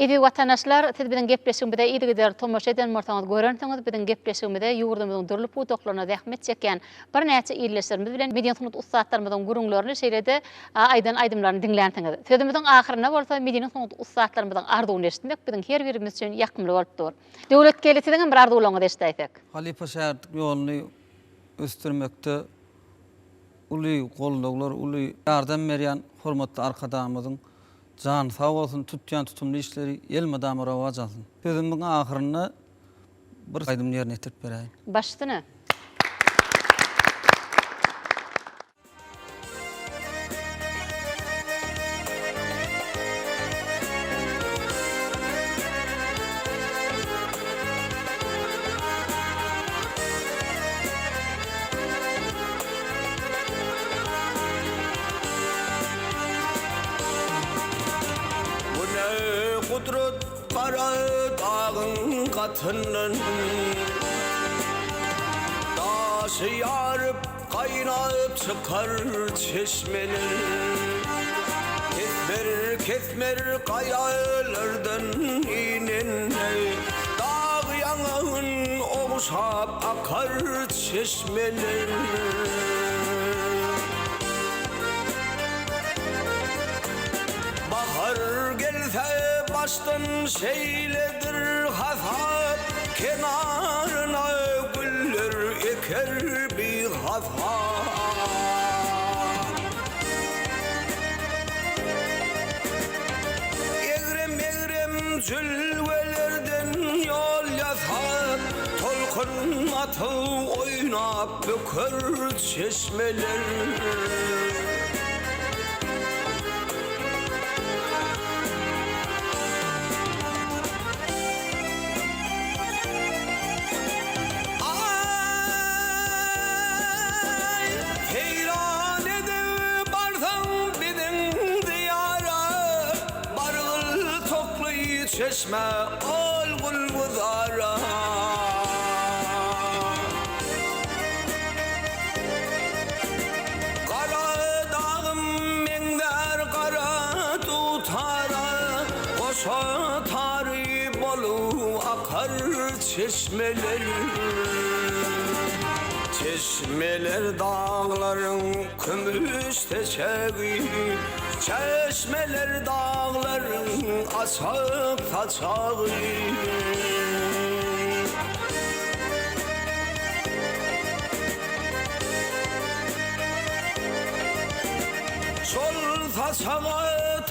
Eziz watandaşlar, siz biziň gepleşigimize yzygiderli tomaşa eden bolsaňyz, görensiňiz, biziň gepleşigimize ýurdumyzyň dürli pudaklarynda zähmet çekýän birnäçe ildeşlerimiz bilen medeni sungat ussatlarymyzyň gürrüňlerini, şeýle-de aýdan aýdymlaryny diňlänsiňiz. Sözümiziň ahyrynda bolsa medeni sungat ussatlarymyzyň arzuwyny eşitmek biziň her birimiz üçin ýakymly bolup dur. Döwletgeldi siziňem bir arzuwlaryňyzy eşidäýsek. Halypa-şägirtlik ýoluny ösdürmekde uly goldawlar, uly ýardam berýän hormatly Arkadagymyzyň jany sag bolsun, tutýan tutumly işleri elmydama rowaç alsyn. Sözümiň ahyrynda bir aýdym ýerine ýetirip beräýin. Baş üstüne. Bu ne gudrat gara dagyň gatyndan Daşy ýaryp gaýnap çykar çeşmeler Kesmer-kesmer gaýalardan inen Dag ýaňagyn ogşap akar çeşmeler. Bahar gelse başdan şeýledir hasap, Kenaryna güller eker bihasap. Egrem-egrem jülgelerden ýol ýasap, Tolkun atyp oýnap böker çeşmeler. Aý, seýran edip barsaň biziň diýara, Bargyl tokly çeşmä, ol gülgüzara. Gara dagym meňzär gara dutara, Goşa tary bolup akar çeşmeler. Çeşmeler daglaryň kümüş seçegi, Çeşmeler daglaryň açyk saçagy. Şol saçaga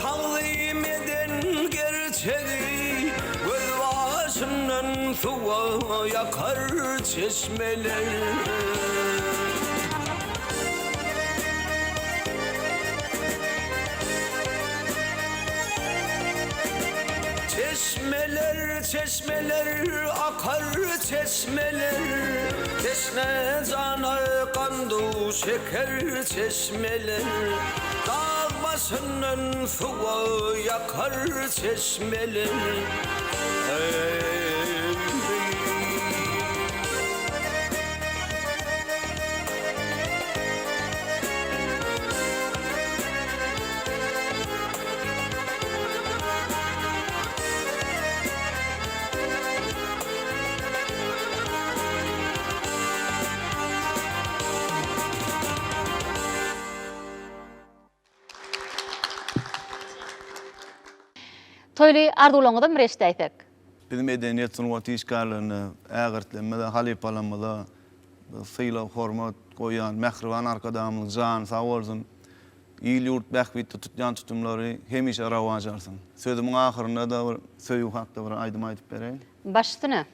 tagzym eden gerçegi, Gözbaşyndan suwa ýakar çeşmeler. Çeşmeler, çeşmeler, akar çeşmeler, Teşne jana gandu şeker çeşmeler, Dag başyndan suwa ýakar çeşmeler. Toýly arzuwlaryňyzam bir eşidäýsek. Biz medeniýet sungat işgärlerine, ägirtlerimize, halypalarymyza sylag-hormat goýýan mähriban Arkadagymyzyň jany sag bolsun! Il-ýurt bähbitli tutýan tutumlary hemişe rowaç alsyn. Sözümiň ahyrynda-da bir söýgi hakda bir aýdym aýdyp bereýin. Baş üstüne.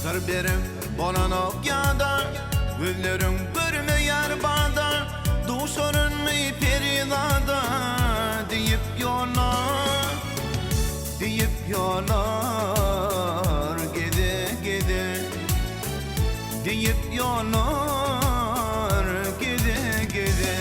Syr berip bolanok ýada, Gözleriň görmeýär bada, Duşarynmy perizada, Diýip ýollar, Diýip ýollar, Geze-geze. bolar geze-geze.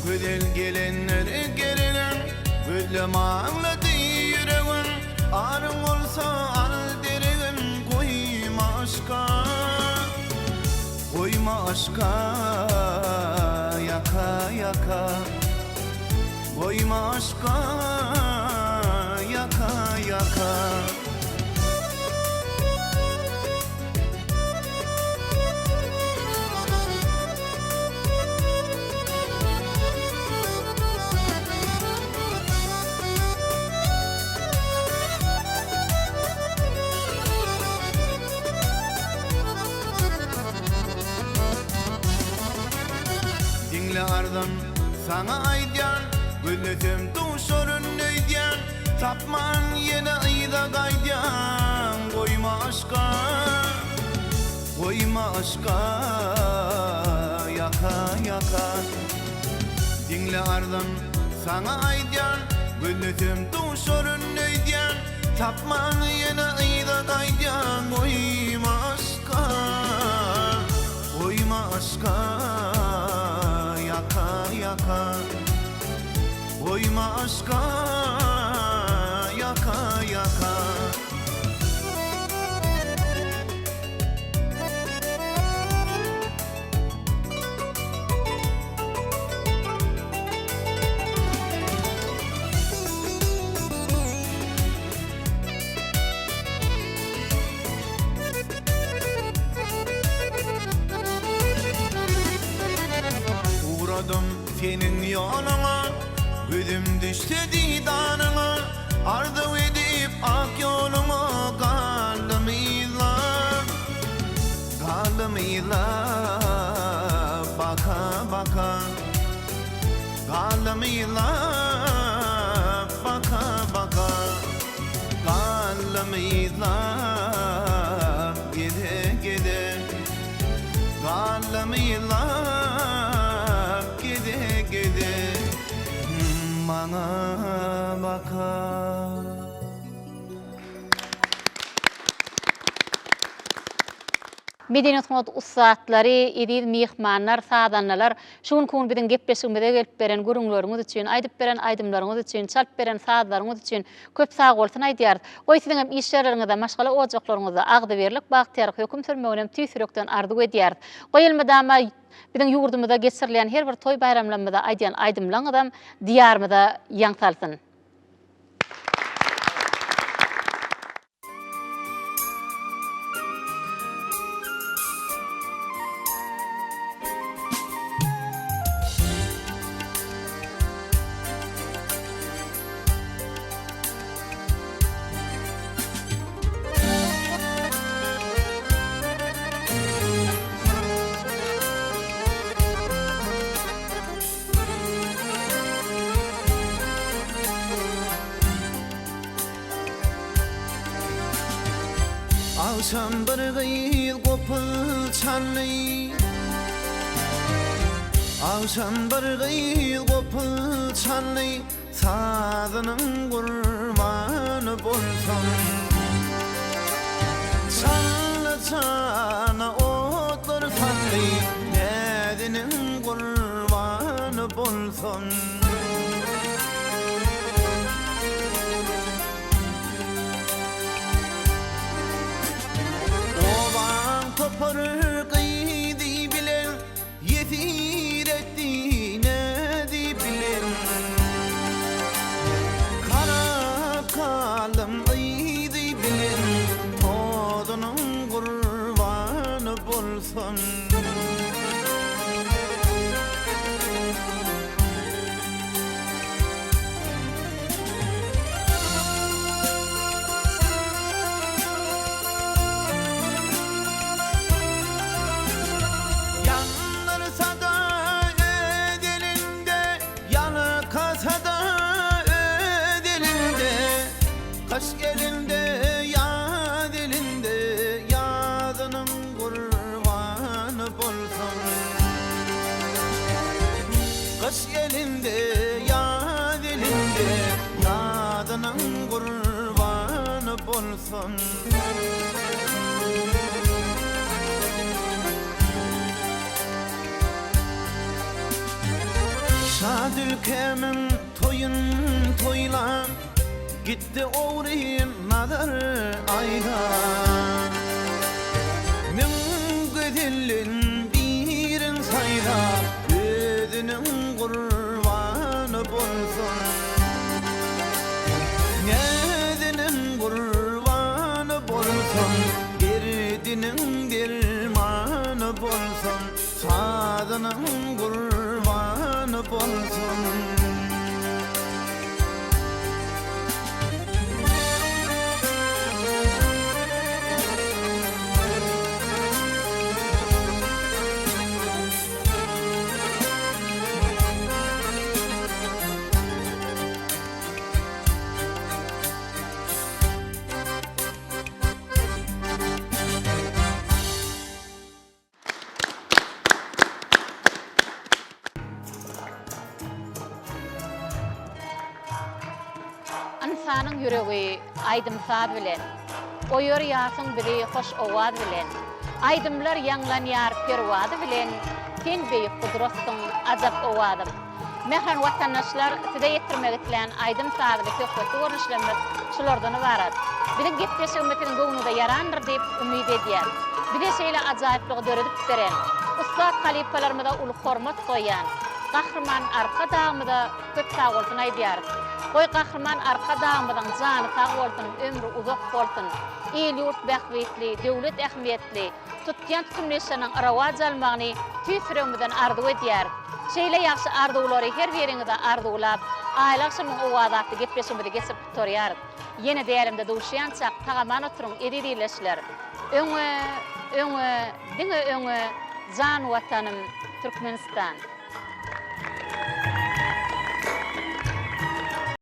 Gözel gelenler geregem, Gözlem aňlady ýüregim, Aryň bolsa al deregim, Goýma yşka, goýma yşka, Ýaka, ýaka, goýma yşka, Ýaka, ýaka. Diňle arzym, saňa aýdýan, Gözlesem duşaryn öýdýän, Tapman ýene yza gaýdýan, Goýma yşka. Goýma yşka ýaka ýaka Diňle arzym saňa aýdýan Gözlesem duşaryn öýdýän Tapman ýene yza gaýdýan Goýma yşka Goýma yşka ýaka ýaka Goýma yşka ýaka ýaka. Ugradym seniň ýoluňa, Gözüm düşse didanyňa, Arzuw edip ak ýoluňa galdym yzlap, Galdym yzlap, baka-baka. Galdym yzlap, baka-baka. Galdym yzlap, geze-geze. Galdym yzlap, geze-geze. Maňa baka. Medeniýet sungat ussatlary, eziz myhmanlar, sazandalar, şu günki gün biziň gepleşigimize gelip beren gürrüňleriňiz üçin, aýdyp beren aýdymlaryňyz üçin, çalyp beren sazlaryňyz üçin köp sagbolsun aýdýarys. Goý siziňem iş ýerleriňizde, maşgala ojaklaryňyzda agzybirlik, bagtyýarlyk höküm sürmeginem tüýs ýürekden arzuw edýäris. Goý elmydama Biziň ýurdumyzda geçirilýän her bir toý-baýramlarymyzda aýdýan aýdymlaryňyzam Diýarymyza ýaň salsyn! Agşam bir gyz gopuz çaldy Agşam bir gyz gopuz çaldy Sazynyň gurbany bolsam Çally jana otlar saldy Näziniň gurbany bolsam. Obaň topary gyzy bilen Ýesir etdi näzi bilen Garap galdym yzy bilen Tozunyň gurbany bolsam. Gyş elinde, ýaz elinde, Ýazynyň gurbany bolsam. Şat ülkämiň toýun toýlan, Gitdi ogryn nazar aýlan. Müň gözelden birin saýlap, Özüniň gurbany bolsun. Näziniň gurbany bolsun, Derdiniň dermany bolsun. Sazynyň gurbany bolsun. Ynsanyň ýüregi aýdym-saz bilen, Oýarýarsyň bizi hoş owaz bilen. Aýdymlar ýaňlanýar perwazy bilen, Sen beýik gudratsyň, ajap owazym. Mähriban watandaşlar, size ýetirmek islän aýdym-sazly, söhbetli görnüşlerimiz şulardan ybarat. Biziň gepleşigimiz siziň göwnüňize ýarandyr diýip umyt edýäs. Bize şeýle ajaýyplygy döredip beren, ussat halypalarymyza uly hormat goýýan Gahryman Arkadagymyza köp sagbolsun aýdýarys. Goý Gahryman Arkadagymyzyň jany sag bolsun, ömri uzak bolsun! Il-ýurt bähbitli, döwlet ähmiýetli, tutýan tutumly işleriniň rowaç almagyny tüýs ýüregimizden arzuw edýäris. Şeýle ýagşy arzuwlary her biriňize arzuwlap, Aýly agşamyň owazy atly gepleşigimizi geçirip gutarýarys. Ýene dälimde duşýançak sag-aman oturyň eziz ildeşler! Öňe, öňe, diňe öňe, jan Watanym, Türkmenistan!